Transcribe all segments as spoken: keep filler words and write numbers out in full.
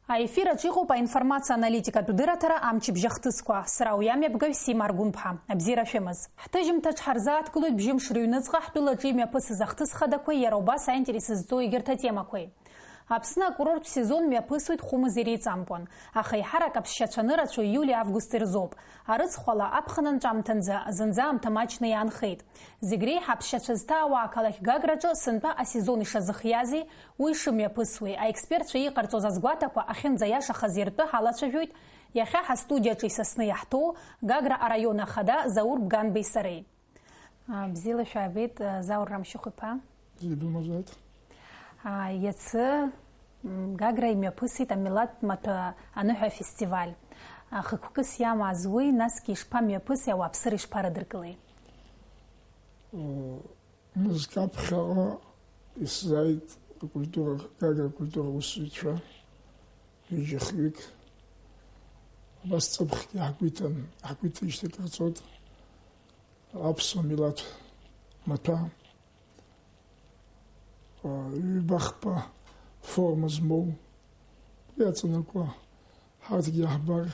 Аефир аҿы иҟоуп аинформациа аналитикатә дырраҭара амчыбжь ахҭысқәа. Сара уи амҩаԥгаҩ Сима Аргәынԥҳа. Абзиара шәымаз. Ҳҭыжьымҭаҿ ҳарзааҭгылоит бжьымш рыҩныҵҟа ҳтәылаҿы имҩаԥысыз ахҭыс хадақәеи иара убас аинтерес зҵоу егьырҭ атемақәеи. Аԥсны акурорттә сезон мҩаԥысуеит хәымз иреиҵамкәан, аха еиҳарак аԥсшьацәа анырацәоу иули-августи рзоуп. Арыцхәала, аԥхын анҵәамҭанӡа, зынӡа аамҭа маҷны иаанхеит. Зегь реиҳа аԥсшьацәа зҭаауа ақалақь Гаграҿы сынтәа асезон ишазыхиази, уи шымҩаԥысуеи, аекспертцәа иҟарҵоз азгәаҭақәа ахьынӡаиашахаз иртәы ҳалацәажәоит иахьа ҳастудиаҿы исасны иаҳҭоу Гагра араион ахада Заур Бганбеи сареи. А, бзиала шәаабеит, а, Заур Рамшьыхә-иԥа. Бзиа бымазааит. А, иацы, м, Гагра имҩаԥысит амилаҭ маҭәа аныҳәа афестиваль. А, хықәкыс иамаз уи, насгьы ишԥамҩаԥыси, ауааԥсыра ишԥарыдыркылеи? Мызкы аԥхьаҟа исзааит акультура, Гагра акультура аусзуҩцәа, ҩыџьа-хҩык. Абас ҵыԥхгьы ҳгәы иҭан, ҳгәы иҭижьҭеи акыр ҵуеит. Аԥсуа милаҭ маҭәа, ҩба-хԥа форма змоу, иаҵанакуа, ҳарҭгьы иаҳбар,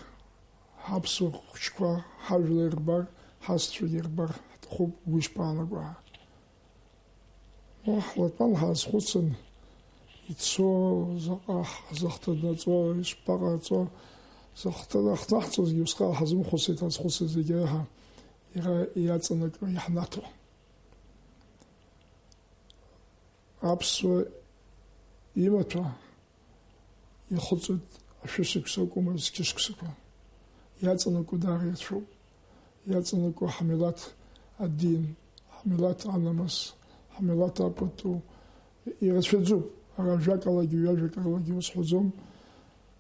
ҳаԥсуа хәыҷқәа ҳажәла ирбар, ҳасцәагьы ирбар ҳҭахуп, угәы ишԥаанаго ҳәа. Уа ҳлатәан ҳаазхәыцын, ицо, заҟа ҳзахҭанаҵо, ишԥаҟаҵо, захҭа-, ҳзаҳҵозгьы усҟак ҳазымхәыцит, ҳазхәыцит зегь реиҳа иара иаҵанакуа иаҳнаҭо. Аԥсуа имаҭәа ихыҵуеит ашәышықәса акәым, зқьышықәсақәа. Иаҵанакуа даара ирацәоуп. Иаҵанакуа ҳмилаҭ адин, ҳмилаҭ анамыс, ҳмилаҭ апату. Ирацәаӡоуп. Ара жәакалагьы, ҩажәакалагьы усҳәаӡом.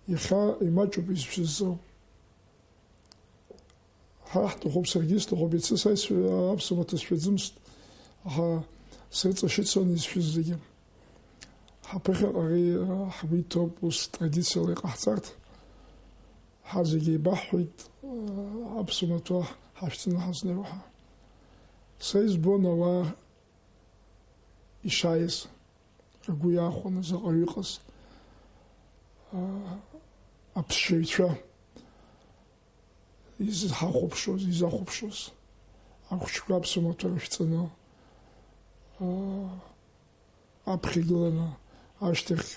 Иахьа имаҷуп изшәызҵо. Ҳа ҳҭахуп, саргьы сҭахуп, иацы са исшәа-, аԥсуа маҭәа сшәаӡымызт, аха сырҵашьыцуан изшәыз зегьы. Ҳаԥыхьаҟа ари, ҳгәы иҭоуп ус традициала иҟаҳҵарц. Ҳа зегьы еибаҳҳәеит, аԥсуа маҭәа ҳашәҵаны ҳазнеиуа ҳәа. Са избон ауаа ишааиз, ргәы иахәаны заҟаҩы иҟаз, аа, аԥсшьаҩцәа изҳахәаԥшуаз, изахәаԥшуаз, ахәыҷқәа аԥсуа маҭәа рышәҵаны, аа, аԥхьа игыланы, ашьҭахь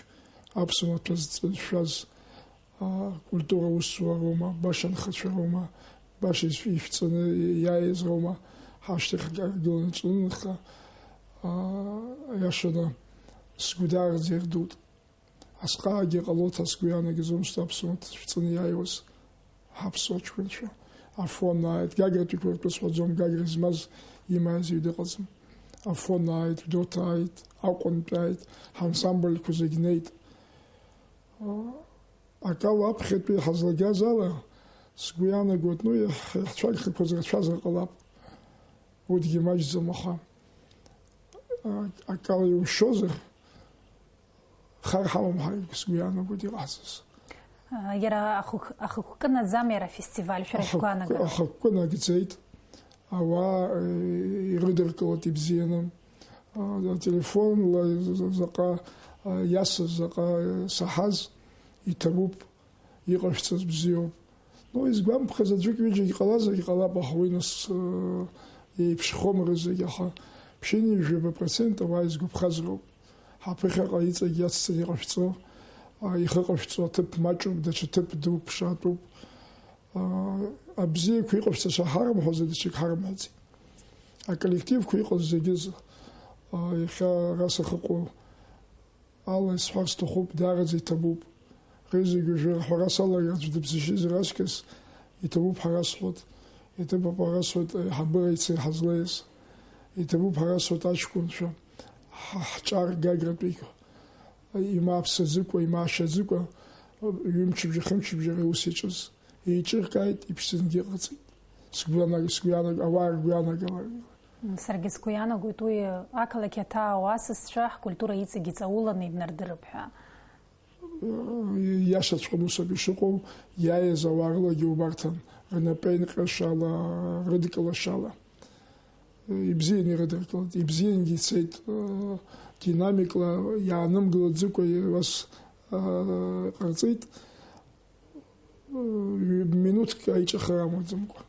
аԥсуа маҭәа зҵ-, зшәаз, аа, культура усзуҩцәа роума, баша анхацәа роума, баша ишә-, ишәҵаны иааиз роума, ҳашьҭахь аргыланы ҿынанха, аа, аиашаны сгәы даараӡа ирдут. Асҟаагьы ҟалоит, сгәы иаанагӡомызт аԥсуа маҭәа шәҵаны иааиуаз ҳаԥсуа ҷкәынцәа. Афон ааит, Гагратәиқәа ртәы сҳәаӡом, Гагра змаз имааиз аҩы дыҟаӡам. Афон ааит, Гәдоуҭа ааит, Аҟәантәи ааит, ҳансамбльқәа зегь неит. Акала аԥхьатәи ҳазлагаз ала, сгәы иаанагоит, ну, иаҳ-, иаҳцәагхақәаз рацәазар ҟалап. Урҭгьы маҷӡам, аха, а, акала иумшозар, хар ҳамам ҳәа сгәы иаанагоит иҟаҳҵаз. Иара ахықә-, ахықәкы наӡам иара афестиваль, шәара Ахықәкы, шәгәаанагара? Ахықәкы нагӡеит, ауаа, э, ирыдыркылеит ибзианы. А, ателефонла заҟа, а, иасыз, заҟа, э, саҳаз, иҭабуп, иҟашәҵаз бзиоуп. Ну, изгәамԥхаз аӡәык-ҩыџьагь ҟалазаргь ҟалап, аха уи нас, э, еиԥшхом рызегь, аха ԥшьынҩажәаба процент ауаа изгәаԥхаз роуп. Ҳаԥыхьаҟа иҵегь иацҵаны иҟашәҵо, а, ихы ҟашәҵо аҭыԥ маҷуп, даҽа ҭыԥ дук ԥшаатәуп. А, абзиақәа иҟашәҵаша ҳарымҳәозар, даҽак ҳарымҳәаӡеит. Аколлективқәа иҟаз зегьы з-, а, иахьа ара сахьыҟоу ала исҳәар сҭахуп, даараӡа иҭабуп. Рызегь уажәы ҳәара салагар аӡә дыбзашьызар аҵкьыс, иҭабуп ҳәа расҳәоит. Иҭабуп ҳәа расҳәоит аиҳабыра ицеи ҳазлеиз. Иҭабуп ҳәа расҳәоит аҷкәынцәа, ҳа-, ҳҿар Гагратәигь. Имааԥсаӡыкәа, имаашьаӡыкәа, ҩымчыбжьа, хымчыбжьа ара иус иаҿыз. Еиҿыркааит, иԥшӡангьы ыҟаҵеит. Сгәы ианаг-, сгәы ианаг-, ауаа ргәы ианагалар. Саргьы сгәы иаанагоит, уи ақалақь аҭаау асасцәа ҳкультура иҵегь иҵауланы иднардырып ҳәа. Иашаҵәҟьаны ус ауп ишыҟоу, иааиз ауаа рылагьы убарҭан, рнапеинҟьашала, рыдкылашала. Ибзианы ирыдыркылеит, ибзиангьы ицеит, динамикла иаанымгылаӡыкәа, ус ҟарҵеит, ҩ-, минуҭк аиҿыхара амаӡамкәа.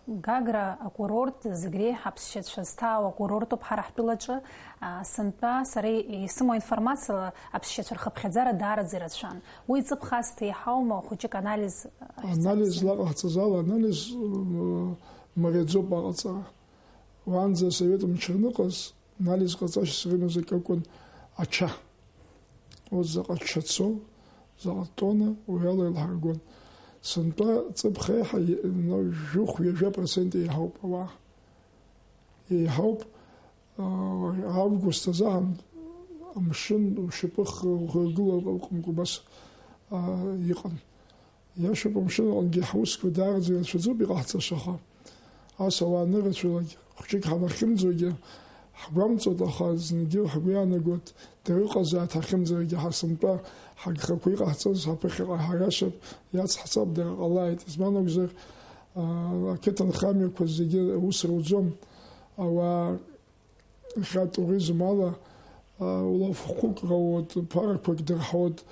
Гагра акурорт зегь реиҳа аԥсшьацәа зҭаау акурортуп ҳара ҳтәылаҿы. Сынтәа сара исымоу информациала аԥсшьацәа рхыԥхьаӡара даараӡа ирацәан. Уи ҵыԥх азҭа еиҳаума, хәыҷык анализ ҟаҳҵарц? Анализ злаҟаҳҵаз ала, анализ, м, мариаӡоуп аҟаҵара. Уаанӡа асовет мчра аныҟаз, анализ ҟаҵашьас ирымаз акы акәын, ача. Урҭ заҟа ча цо, заҟа тонна, уи ала еилҳаргон. Сынтәа ҵыԥх еиҳа, е-, ну, жәохә-ҩажәа процент еиҳауп ауаа. Еиҳауп, аа, август азыҳәан амшын ушьапы хы-, ухыргылар акәымкәа убас, аа, иҟан. Иашоуп, амшын аҟынгьы ҳусқәа даараӡа ирацәаӡоуп иҟаҳҵаша, аха ас ауаа анырацәалак, хәҷык ҳанахьымӡогьы, ҳгәамҵуеит, аха зынгьы ҳгәы иаанагоит, дара ыҟазааит ҳахьымӡаргьы, ҳасынтәа ҳагхақәа иҟаҳҵаз ҳаԥыхьаҟа ҳарашап, иацҳҵап, дара ҟалааит. Избан акәзар, аа, ақыҭанхамҩақәа зегьы аус руӡом, ауаа Иахьа атуризм ала, а, улаф хәык ҟалоит, ԥарақәак дырҳауеит,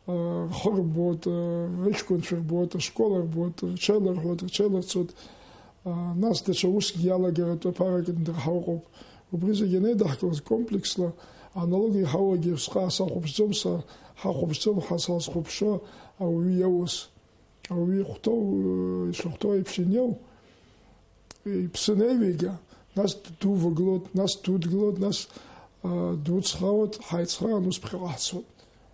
а, рхы рбоит, а, рыҷкәынцәа рбоит, ашкол рбоит, рҽеиларҳәоит, рҽеиларцоит. А, нас даҽа усгьы иалагаратәы ԥарак дырҳауҟоуп. Убри зегьы анеидаҳкылаз комплексла, аналог иҳауагьы усҟак сахәаԥшӡом са, ҳахәаԥшӡом ҳа, сазхәаԥшуа ауаҩы иоуз. Ауаҩы ихәҭоу, ишахәҭоу еиԥш инеиу, иԥсы неивига, нас ддувагылоит, нас дудгылоит, нас, а, дуцхраауеит, ҳаицхраан ус ԥхьаҟа ҳцоит.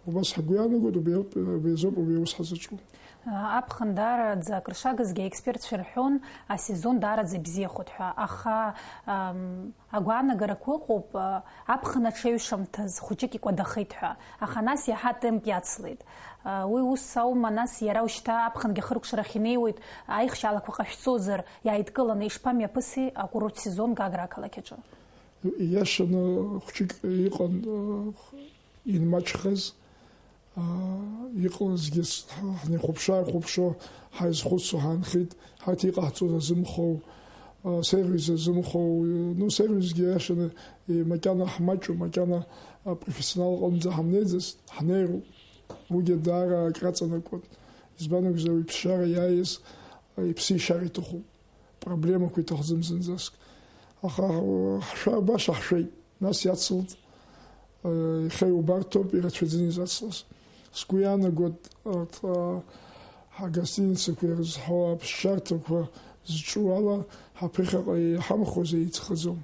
Убас ҳгәы иаанагоит, убри ауп, убри азоуп, убри аус ҳазаҿу. Аԥхын даараӡа акрышагазгьы аекспертцәа ирҳәон, асезон даараӡа ибзиахоит ҳәа, аха, ам, Агәаанагарақәа ыҟоуп, а, аԥхын аҽеҩшамҭаз хәыҷык икәадахеит ҳәа, аха нас иаҳа темп иацлеит. А, уи ус аума, нас иара ушьҭа аԥхынгьы ахыркәшарахь инеиуеит, аихшьаалақәа ҟашәҵозар, иааидкыланы ишԥамҩаԥыси акурорт сезон Гагра ақалақь аҿы? Иашаны хәҷык иҟан, а, инмаҷхаз, аа, иҟалазгьы с-, ҳа-, ҳнеихәаԥшы-ааихәаԥшуа ҳаизхәыцуа ҳаанхеит, ҳарҭ иҟаҳҵоз азымхоу, аа, сервис азымхоу, ну, сервисгьы иашаны, е, макьана ҳмаҷу, макьана, а, профессионал аҟынӡа ҳамнеиӡацт, ҳнеироуп. Уигьы даара акраҵанакуан. Избан акәзар, уи ԥсшьара иааиз, а, иԥсишьара иҭахуп. Проблемақәа иҭахӡам зынӡаск. Аха, а, ҳшәа баша ҳшәеит. Нас иацлт, э, иахьа иубарҭоуп, ирацәаӡаны изацлаз. Сгәы иаанагоит, арҭ, а, ҳагостиницақәа ирызҳауа аԥсшьарҭақәа зҿу ала, ҳаԥыхьаҟа иҳамхозеи, еицхаӡом.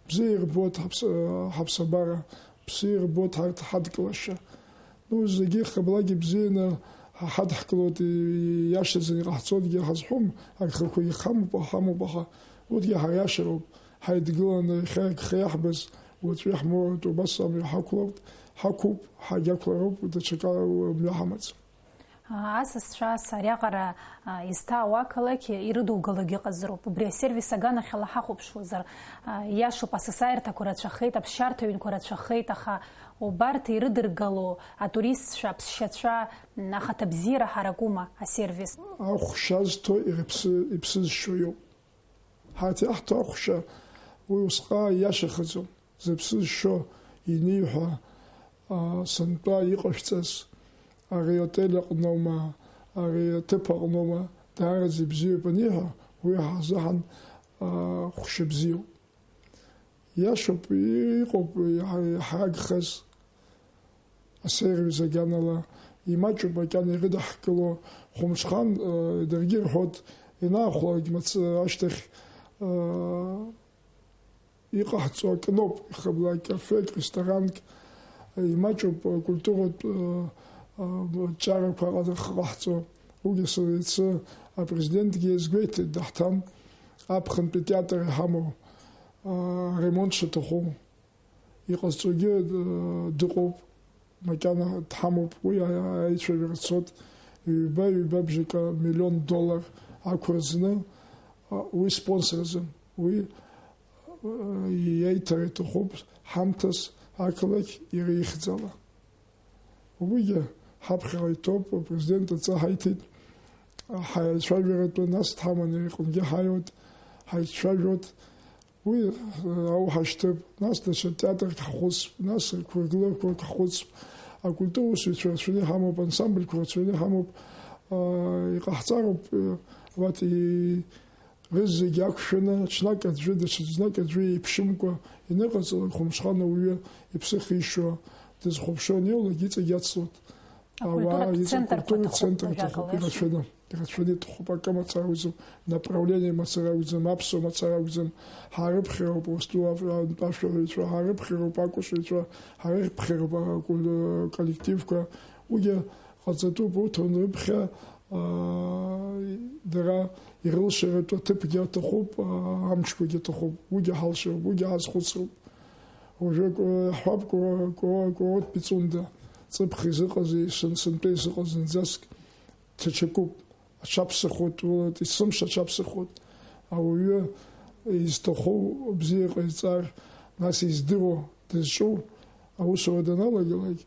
Бзиа ирбоит ҳаԥс-, а, ҳаԥсабара, бзиа ирбоит ҳарҭ ҳадкылашьа. Ну, зегьы хыблак ибзианы ҳа-, ҳадҳкылоит, и-, иашаӡаны иҟаҳҵоитгьы ҳазҳәом, агхақәагьы ҳамоуп, ҳамоуп, аха урҭгьы ҳариашароуп, ҳаидгыланы иахьа агха иаҳбаз, уаҵәы иаҳмоуроуп, убас амҩа ҳақәлоит, ҳақәуп, ҳагьақәлароуп, даҽакы мҩа ҳамаӡам. Асасцәа, ас ариаҟара, а, изҭаау ақалақь ирыдугалогьы ыҟазароуп. Убри асервис аганахьала ҳахәаԥшуазар, а, иашоуп, асасааирҭақәа рацәахеит, аԥсшьарҭа ҩнқәа рацәахеит, аха убарҭ ирыдыргало атуристцәа, аԥсшьацәа, м, ахаҭабзиара ҳаракума асервис? Ахәшьа зҭо ирыԥсы-, иԥсызшьо иоуп. Ҳарҭ иаҳҭо ахәшьа уи усҟак иашахаӡом. Зыԥсы зшьо иниҳәа, а, сынтәа иҟашәҵаз, ари аотель аҟноума, ари аҭыԥ аҟноума, даараӡа ибзиоуп аниҳәа, уи ҳазыҳәан, а, хәшьа бзиоуп. Иашоуп, иҟоуп иҳа-, иҳарагхаз асервис аганала, имаҷуп макьана ирыдаҳкыло, хәымҽхан, а, даргьы ирҳәоит, инаахәлак мац-, ашьҭахь, а, Иҟаҳҵо акноуп, ихыблак, кафек, ресторанк, имаҷуп, культуратә, ы, ы, ҿарақәа ҟа-, ҟаҳҵо. Уигьы са иацы апрезидентгьы иазгәеиҭеит, даҳҭан аԥхынтәи театр иҳамоу, ы, аремонт шаҭаху. Иҟазҵогьы, ы, дыҟоуп. Макьана дҳамоуп, уи аицәажәара цоит, ҩба, ҩба бжака миллион доллар ақәырӡны, а, уи спонсорзын, уи, а, иаиҭар иҭахуп ҳамҭас ақалақь иара ихьӡала. Уигьы ҳаԥхьаҟа иҭоуп, апрезидент адҵа ҳаиҭеит, ҳаицәажәаратәы, нас дҳаманы иҟынгьы ҳаиуеит, ҳаицәажәоит. Уи, э, ауха шьҭып, нас даҽа театрк ҳхәыцп, нас қәыргылақәак ҳхәыцп, Акультура усзуҩцәа рацәаны иҳамоуп, ансамбльқәа рацәаны иҳамоуп, аа, иҟаҳҵароуп, э, абарҭ и-, рызегьы ақәшәаны, ҽнак аӡәы, даҽазнак аӡәы еиԥшымкәа иныҟаҵалак, хәымҽхан ауаҩы иԥсы ахишьуа дызхәаԥшуа аниоулак, иҵегь иацлоит. Акультуратә Ауаа иҵегь центрқәа культуратә ҭахуп, центрқәа ҳәа ҭахуп, иҟалеит. Ирацәаны, ирацәаны иҭахуп, акы мацара акәӡам, направление мацара акәӡам, аԥсуа мацара акәӡам, ҳаарыԥхьароуп, устәу аф-, аҩнтә ашәаҳәаҩцәа ҳаарыԥхьароуп, акәашаҩцәа ҳаарыԥхьароуп, акуль-, коллективқәа, уигьы ҟаҵатәуп, урҭ анрыԥхьа, аа, дара ирылшаратәы аҭыԥгьы аҭахуп, аа, амчқәагьы аҭахуп, уигьы ҳалшароуп, уигьы ҳазхәыцроуп. Уажәы, э, ҳҳәап, Куа-, Куа-, Куаот Пицунда, ҵыԥх изыҟази, сын-, сынтәа изыҟаз зынӡаск ҽачакуп, аҽаԥсахуеит, уалат, есымша аҽаԥсахуеит. Ауаҩы изҭаху бзиа ҟаиҵар, нас издыруа, дызҿу, аусура даналагалак,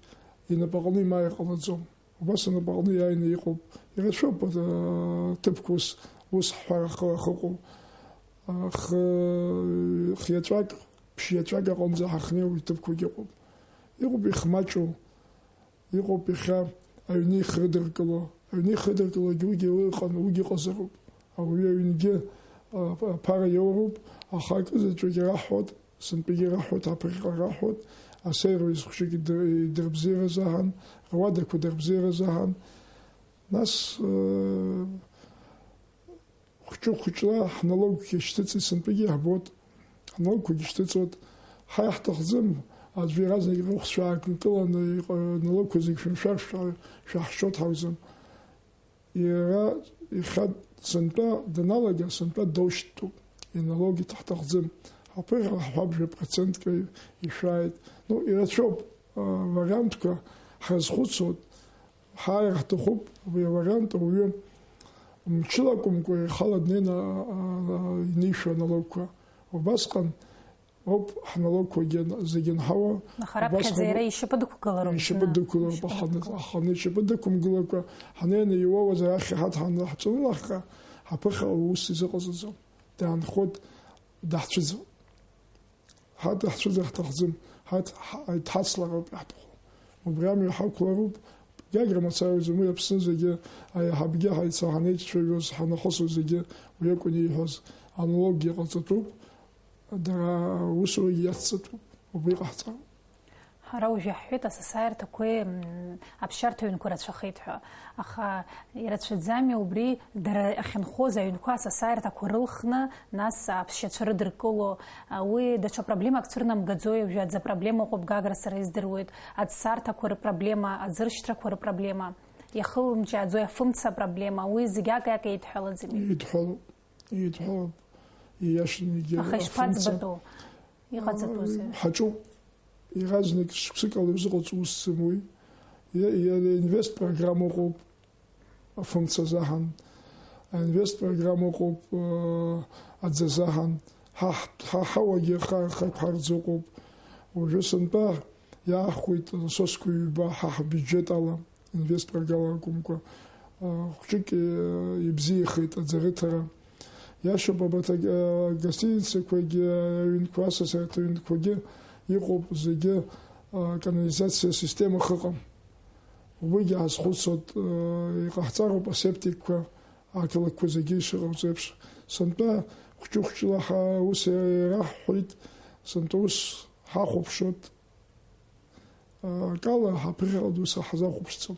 инапаҟны имааир ҟалаӡом. Убас анапаҟны иааины иҟоуп. Ирацәоуп, а, ҭыԥқәа ус, ус ҳҳәара ахы-, ахыҟоу. А, хы-, хиаҵәак, ԥшьиаҵәак аҟынӡа ҳахнеиуа иҭыԥқәагьы ыҟоуп. Иҟоуп ихмаҷу, иҟоуп иахьа аҩны ихрыдыркыло. Аҩны ихрыдыркылогьы уигьы ыҟан, уигьы ыҟазароуп. Ауаҩы аҩнгьы, а, аԥара иоуроуп, аха акызаҵәык ираҳҳәоит, сынтәагьы ираҳҳәоит, аԥхьаҟа ираҳҳәоит, асервис хәҷык идыр-, идырбзиаразы аҳан, руадақәа дырбзиаразы аҳан. Нас, э, хәҷы-хәыҷла ҳналогқәа шьҭыҵит, сынтәагьы иаҳбоит, ҳналогқәагьы шьҭыҵуеит. Ҳа иаҳҭахӡам, аӡәы иаразнак ирыхәцәа аакылкыланы иҟ-, налогқәа зегь шәымшәар шәа-, шәаҳшьоит ҳәа акәӡам. Иара иахьа сынтәа даналага, сынтәа доушьҭтәуп, иналог иҭаҳҭахӡам. Аԥыхьа ҳҳәап, жәа процентк ишәааит. Ну, ирацәоуп, а, вариантқәа ҳазхәыцуеит, ҳааир ҳҭахуп, абри авариант ауаҩы мчыла акәымкәа, ихала днеины, а, а, а, инишәо аналогқәа. Убасҟан Ауп, ҳналогқәагьы зегьы нҳауа. Аха раԥхьаӡа убас иара ишьапы дықәгылароуп, ишьапы зны. Дықәлароуп, Ишьапы аханы, дықәлоит. Аханы ишьапы дықәымгылакәа, ҳнеины иуоуазар ахьи ҳаҭ ҳан-, ҳҿанылаҳха, ҳаԥыхьа аус изыҟаҵаӡом. Даанхоит, даҳцәыӡуеит. Ҳаҭ даҳцәыӡыр ҳҭахӡам, ҳаҭ ҳ-, дҳацлароуп иаҳҭаху. Убри амҩа ҳақәлароуп, Гагра мацараӡам, уи Аԥсны зегьы, аиҳабгьы ҳаица ҳанеицәажәоз, ҳанахысуа зегьы уи акәын ииҳәаз. Аналоггьы ҟаҵатәуп, дара аусурагьы иацҵатәуп, убри ҟаҳҵароуп. Ҳара уажә иаҳҳәеит, асасааирҭақәеи, м, аԥсшьарҭа ҩнқәа рацәахеит ҳәа. Аха ирацәаӡами убри, дара ахьынхоз аҩнқәа асасааирҭақәа рылхны, нас аԥсшьацәа рыдыркыло, а, уи даҽа проблемак цәырнамгаӡои? Уажәы аӡы апроблема ыҟоуп, Гагра сара издыруеит, аӡсарҭақәа рыпроблема, аӡыршьҭрақәа рыпроблема, иахылымҿиааӡои афымца апроблема, уи зегь акы-акы еидҳәалаӡами? Еидҳәалоуп, еидҳәалоуп, ииашаны егьи Аха афымца. Ишԥаӡбатәу? Иҟаҵатәузеи? Ҳаҿуп. Иаразнак шықәсык ала иузыҟаҵо усӡам уи. Иа-, иа-, инвест программа ыҟоуп, афымца азаҳан, аинвест программа ыҟоуп, э, аӡы азаҳан. Ҳа ҳ-, ҳа ҳауагьы ха-, хақәҳарӡ ыҟоуп. Уажәы сынтәа иаахәеит насосқәа ҩба ҳа ҳбиуџьет ала. Инвест программа акәымкәа, а, хәҷык, э, ибзиахеит аӡы рыҭара. Иашоуп, абарҭ аг-, а, агостиницақәагьы, аҩнқәа, асасааирҭа ҩнқәагьы иҟоуп зегьы, а, канализациа система ахы ыҟам. Уигьы ҳазхәыцуеит, а, иҟаҳҵароуп асептикқәа ақалақьқәа зегьы ишыҟауҵо еиԥш. Сынтәа хәҷы-хәҷыла ҳа-, ус ираҳҳәоит, сынтәа ус ҳахәаԥшуеит. Акала, ҳаԥыхьаҟа доусы ҳазахәаԥшӡом.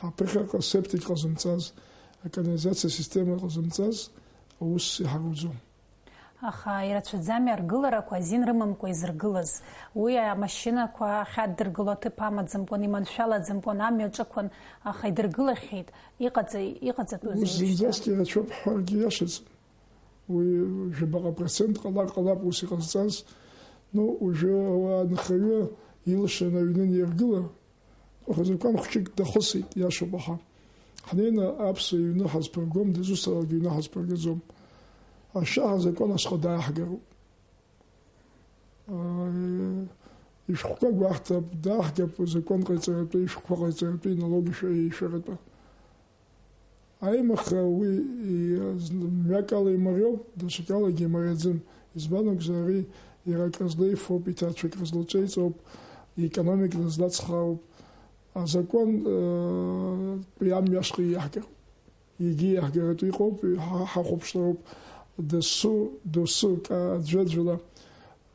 Ҳаԥыхьаҟа септик ҟазымҵаз, аканализациа система ҟазымҵаз аус иҳаруӡом. Аха ирацәаӡами аргыларақәа азин рымамкәа изыргылаз? Уи амашьынақәа ахьаддыргыло аҭыԥ амаӡамкәан, иманшәалаӡамкәан, амҩа аҿықәан, аха идыргылахьеит. Иҟаҵа-, иҟаҵатәузеи Ус уажәшьҭа? Зынӡаск ирацәоуп ҳҳәаргьы иашаӡам. Уи жәабаҟа процент ҟалар ҟалап ус иҟазҵаз. Ну, уажәы ауаа анхаҩы илшан аҩны аниргыла, аха закәан хәҷык дахысит, иашоуп, аха ҳнеины аԥсуа иҩны ҳазԥыргом, дызусҭалак иҩны ҳазԥыргаӡом. Ашьа ҳазакәан ашҟа дааҳгароуп. Аа, ишәҟәқәа гәаҳҭап, дааҳгап закәан ҟаиҵаратәы, ишәҟәқәа ҟаиҵаратәы, иналог ишәа-, ишәаратәы. Аимаха уи и-, зны мҩакала имариоуп, даҽакалагьы имариаӡам. Избан акәзар, ари иара акрызлеифоуп, иҭаацәа акрызлаҿеиҵоуп, икономика дызлацхраауп. Азакәан, э, тәи амҩа ашҟа иаҳгароуп. Егьи иаҳгаратәы иҟоуп, ҳа-, ҳахәаԥшлароуп. Дасу, досу, ка-, аӡәаӡәала,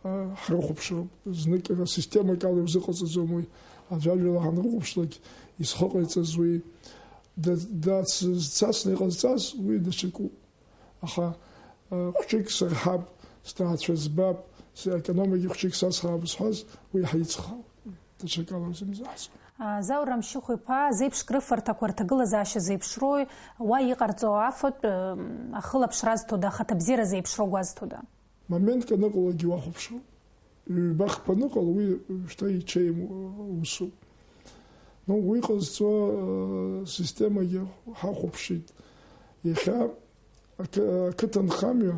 э, ҳрыхәаԥшроуп. Знык ара системак ала иузыҟаҵаӡом уи. Аӡәаӡәала ҳанрыхәаԥшлак, изхыҟаиҵаз уи, да-, дац-, зцасны иҟазҵаз, уи даҽакуп. Аха, э, хәҷык сырҳап, сҭаацәа збап, с-, аекономикагьы хәҷык сацхраап зҳәаз, уи ҳаицхраауеит. Даҽакала узымзаҳҵо. А, Заур Амшьыхә-иԥа, зеиԥш крыфарҭақәа рҭагылазаашьа зеиԥшрои, уа иҟарҵо афатә, м, ахылаԥшра азҭода, ахаҭабзиара зеиԥшроу гәазҭода? Моментк аныҟалогьы уахәаԥшроуп. Ҩба-хԥа аныҟало, уи шьҭа ичеим усуп. Ну, уи ҟазҵо, э, системагьы ҳахәаԥшит. Иахьа ақы-, ақыҭанхамҩа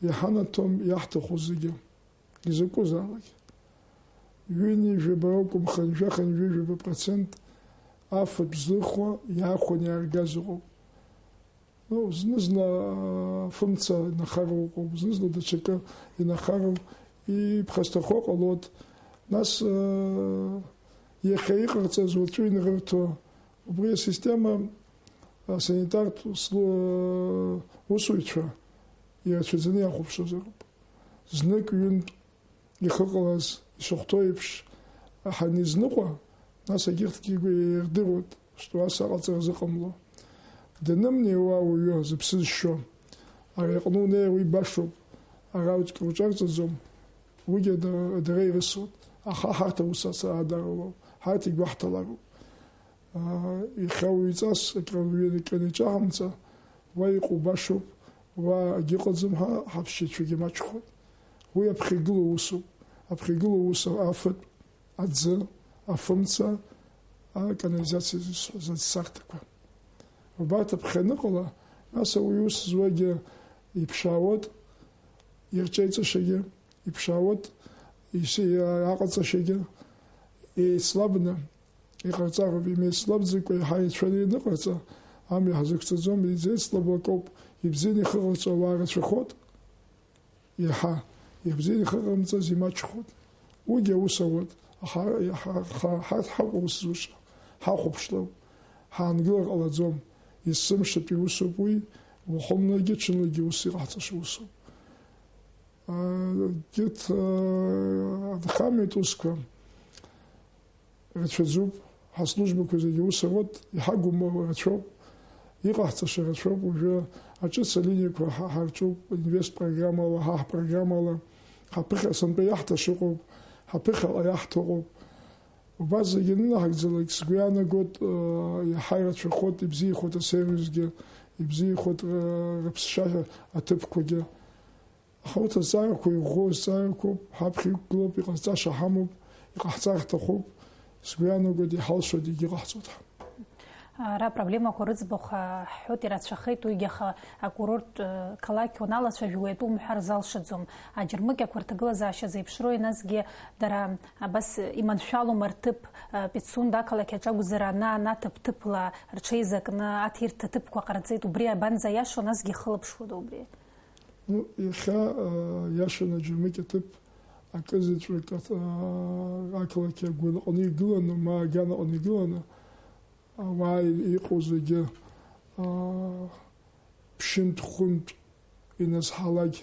иҳанаҭом иаҳҭаху зегьы. Изакәызаалак. Ҩынҩажәаба акәым, хынҩажәа, хынҩажәаба процент афатә злырхуа иаахәаны иааргаз ыҟоуп. Ну, зны-зны, а, фымца инахароу ыҟоуп, зны-зны даҽакы инахароу, иԥхасҭахо ҟалоит. Нас, а, иахьа иҟарҵаз уаҵәы инрырҭо, убри асистема, асанитартә слу-, усуҩцәа ирацәаӡаны иахәаԥшуазароуп. Знык-ҩынтә ихыҟалаз, ишахәҭоу еиԥш, ҳанизныҟәа, нас егьырҭгьы ирдыруеит, што ас аҟаҵара зыҟамло. Данымнеиуа ауаҩы зыԥсы зшьо, ари аҟны унеир уи башоуп, ара уҿ-, уҿарҵаӡом, уигьы дара, дара ирысуеит, аха ҳарҭ аус ацара аадаралоуп, ҳарҭ игәаҳҭалароуп. Аа, иахьа уаҩҵас акры уҩны икраны иҿаҳамҵа, уа иҟоу башоуп, уа агьыҟаӡам ҳәа ҳаԥсшьацәагьы маҷхоит. Уи аԥхьа игылоу усуп. Аԥхьа игылоу ус афатә, аӡы, афымца, аканализациа зысҳәаз ацарҭақәа. Убарҭ аԥхьа аныҟала, нас ауаҩы ус зуагьы иԥшаауеит, ирҿеиҵашьагьы иԥшаауеит, ис-, аҟаҵашьагьы еицлабны иҟарҵароуп, имеицлабӡакәа еиҳа ицәаны ианыҟарҵа, амҩа ҳазықәҵаӡом, изеицлабу акоуп, ибзианы ихыҟарҵо ауаа рацәахоит, иаҳа, ибзианы ихыҟарымҵаз имаҷхоит. Уигьы аус ауеит, аха, аха, аха ҳарҭ ҳауп аус зуша, ҳахәаԥшлап, ҳаангылар ҟалаӡом, есымшатәи усуп уи, уахынлагьы, ҽынлагьы ус иҟаҳҵаша усуп. Егьырҭ, анхамҩатә усқәа рацәаӡоуп, ҳаслужбақәа зегьы ус рут, иҳагу рацәоуп, иҟаҳҵаша рацәоуп, уажәы аҿыц алиниақәа ҳа-, ҳарҿуп, инвест программала, ҳа ҳпрограммала, ҳаԥыхьа сынтәа иаҳҭаша ыҟоуп, ҳаԥыхьаҟа иаҳҭо ыҟоуп. Убас зегьы анынаҳагӡалак, сгәы иаанагоит, э, иаҳа ирацәахоит, ибзиахоит асервисгьы, ибзиахоит, э, рыԥсшьа аҭыԥқәагьы. Аха урҭ азҵаарақәа иӷәӷәоу азҵаарақәоуп, ҳаԥхьа иқәгылоуп, иҟазҵаша ҳамоуп, иҟаҳҵар ҳҭахуп, сгәы иаанагоит, иҳалшоит, егьыҟаҳҵоит ҳәа. Ара апроблемақәа рыӡбахә, а, ҳҳәоит, ирацәахеит, уигьы аха акурорттә, э, қалақь уаналацәажәо уи атәы умҳәар залшаӡом. Аџьармыкьақәа рҭагылазаашьа зеиԥшроу, насгьы дара абас иманшәалом рҭыԥ, э, Пицунда ақалақь аҿы акәзар, ана, анаҭыԥ-ҭыԥла рҽеизакны аҭирҭа ҭыԥқәа ҟарҵеит, убри абанӡа иашоу, насгьы ихылаԥшуада убри? Ну, иахьа, э, иашаны аџьармыкьа ҭыԥ акызаҵәык, э, ақалақь агәаныҟны игыланы, ма аганаҟны игыланы, ауаа иҟоу зегьы, э, ԥшьынтә-хәынтә иназҳалак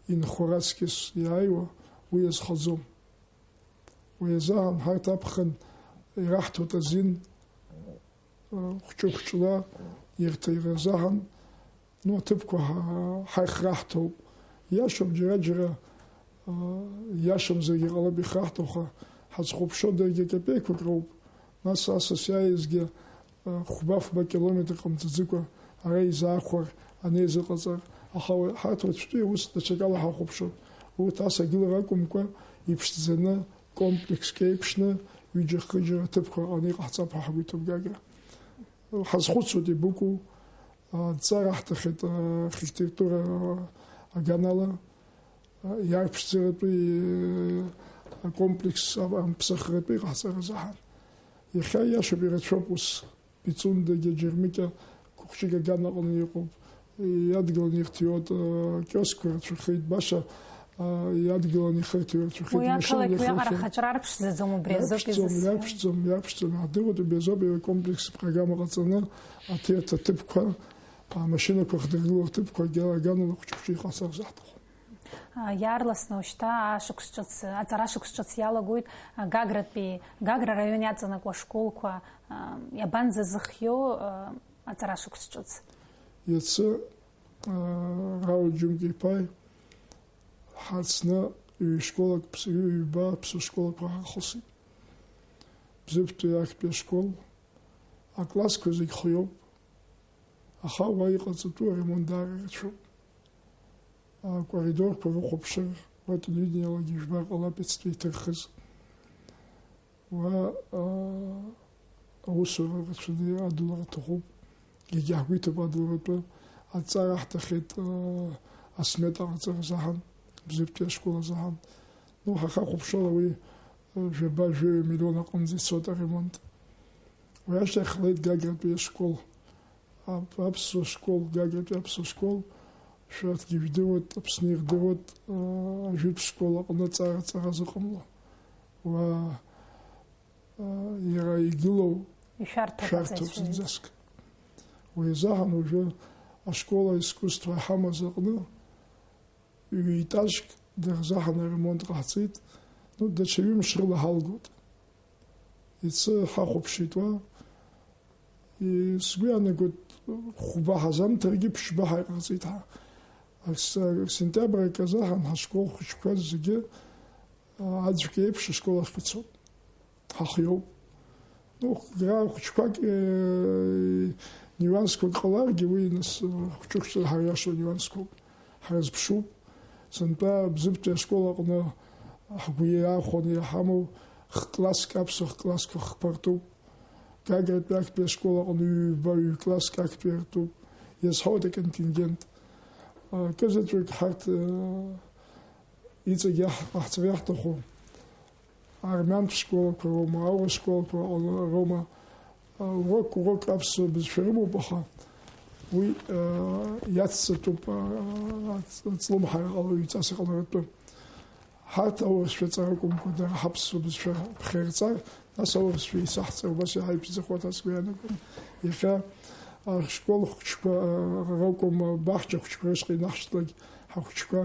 инхо раҵкьыс иааиуа, уи иазхаӡом. Уи азыҳәан ҳарҭ аԥхын ираҳҭоит азин, э, хәҷы-хәҷла ирҭира азыҳәан, ну, аҭыԥқәа ҳа-, ҳаихраҳҭоуп. Иашоуп, џьара-џьара, э, иашамзаргьы ҟалап ихраҳҭо, аха ҳазхәаԥшуа даргьы капеиқәак роуп. Нас асас иааизгьы, э, хәба-фба километр ҟамҵаӡыкәа ара изаахәар, анеизыҟаҵар, аха уи, ҳарҭ уаҵәтәи аус даҽакала ҳахәаԥшуан. Урҭ ас агылара акәымкәа, иԥшӡаны, комплекск еиԥшны, ҩыџьа-хыџьара аҭыԥқәа рҟны иҟаҳҵап ҳәа ҳгәы иҭоуп, Гагра. Ҳазхәыцуеит ибыкәу, адҵара ҳҭахьеит архитектура аганала, иарԥшӡаратәи акомплекс амԥсахратәы иҟаҳҵаразы ҳан. Иахьа иашоуп, ирацәоуп ус. Пицундагьы, Џьармыкьа, хәыҷык аганаҟны иҟоуп, иадгыланы ихҭиуеит, э, киоскқәа рацәахеит, баша, Иадгыланы ихырҭиуа рацәахеит. Уи машьынала ақалақь уиаҟара ихырҭиуа. Хаҿра арԥшӡаӡом, убри азоуп иаԥшӡом, изызҳәо. Иаԥшӡом, иаԥшӡом. Иаҳдыруеит убри азоуп аҩы комплекс ипрограмма ҟаҵаны аҭирҭа ҭыԥқәа, амашьынақәа хдыргыло рҭыԥқәа агьа-, аганала хәыҷы-хәыҷы иҟасҵар заҳҭаху. А, иаарласны ушьҭа ашықәс ҿыц, аҵара шықәс ҿыц иалагоит, а, Гагратәи, Гагра араион иаҵанакуа ашколқәа, а, иабанӡазыхиоу, а, аҵара шықәс ҿыц? Иацы, а, Рауль Џьумка-иԥаи ҳацны ҩ-школак, ԥс-, ҩ-, ҩба ԥсышколақәа ҳахысит. Бзыԥтәи актәи ашкол, аклассқәа зегь хиоуп, аха уа иҟаҵатәу аремонт даара рацәоуп. Акоридорқәа рыхәаԥшыр, уа телевидениалагьы жәбар ҟалап иацтәи иҭырхыз. Уа, аа, аусура рацәаны адулара аҭахуп. Егьа ҳгәы иҭоуп адуларатәы. Адҵара ҳҭахеит, аа, асмета ҟаҵара азаҳан, Бзыԥтәи ашкол азаҳан. Ну, ҳахахәаԥшуала уи, аа, жәаба-жәаҩа миллион аҟынӡа ицоит аремонт. Уи ашьҭахь ҳлеит Гагратәи ашкол. Ап-, аԥсуа школ, Гагратәи аԥсуа школ, шәарҭгьы ижәдыруеит, Аԥсны ирдыруеит, аа, ажәытә школ аҟны аҵара, аҵара зыҟамло. Уа, аа, иара игылоу Ишәарҭоуп шәарҭоуп аҵаҩцәа зегьы. Зынӡаск. Уи азаҳан уажәы ашкол аискусство иҳамаз аҟны ҩ-етажк дырзаҳан аремонт ҟаҳҵеит. Ну, даҽа ҩымш рыла ҳалгоит. Иацы ҳахәаԥшит уа. И-, сгәы иаанагоит, хәба ҳазамҭаргьы ԥшьба ҳаиҟарҵеит ҳа. Ас-, сентиабр акы азаҳан ҳашкол хәыҷқәа зегьы, а, аӡәк еиԥш ашкол ахь ицоит. Ҳахиоуп. Ну, гра хәыҷқәак, э, нюансқәак ҟаларгьы, уи нас, э, хәҷы-хәҷла ҳариашо нюансқәоуп. Ҳрызԥшуп. Сынтәа Бзыԥтәи ашкол аҟны ҳгәы иаахәаны иҳамоу х-класск, аԥсуа х-классқәа хԥа ртәуп. Гагратәи актәи ашкол аҟны ҩба, ҩ-класск актәи ртәуп. Иазҳауеит аконтингент. Акызаҵәык ҳарҭ, э, иҵегь иаҳ-, ҟаҳҵар иаҳҭаху армиантә школақәа роума, аурыс школақәа роума, урок, урок аԥсуа бызшәа рымоуп, аха уи, э, иацҵатәуп, э, ац-, ацлымҳара ҟало-, ҩҵас иҟаларатәы. Ҳарҭ аурысшәа ҵаракәымкәа, дара ҳаԥсуа бызшәа ԥхьаирҵар, нас аурысшәа исаҳҵар, убас иаҳа иԥшӡахоит ҳәа сгәы иаанагоит. Иахьа ашкол хәыҷқәа, э, ракәым, абаҳча хәыҷқәа рышҟа инаҳшьҭлак ҳахәыҷқәа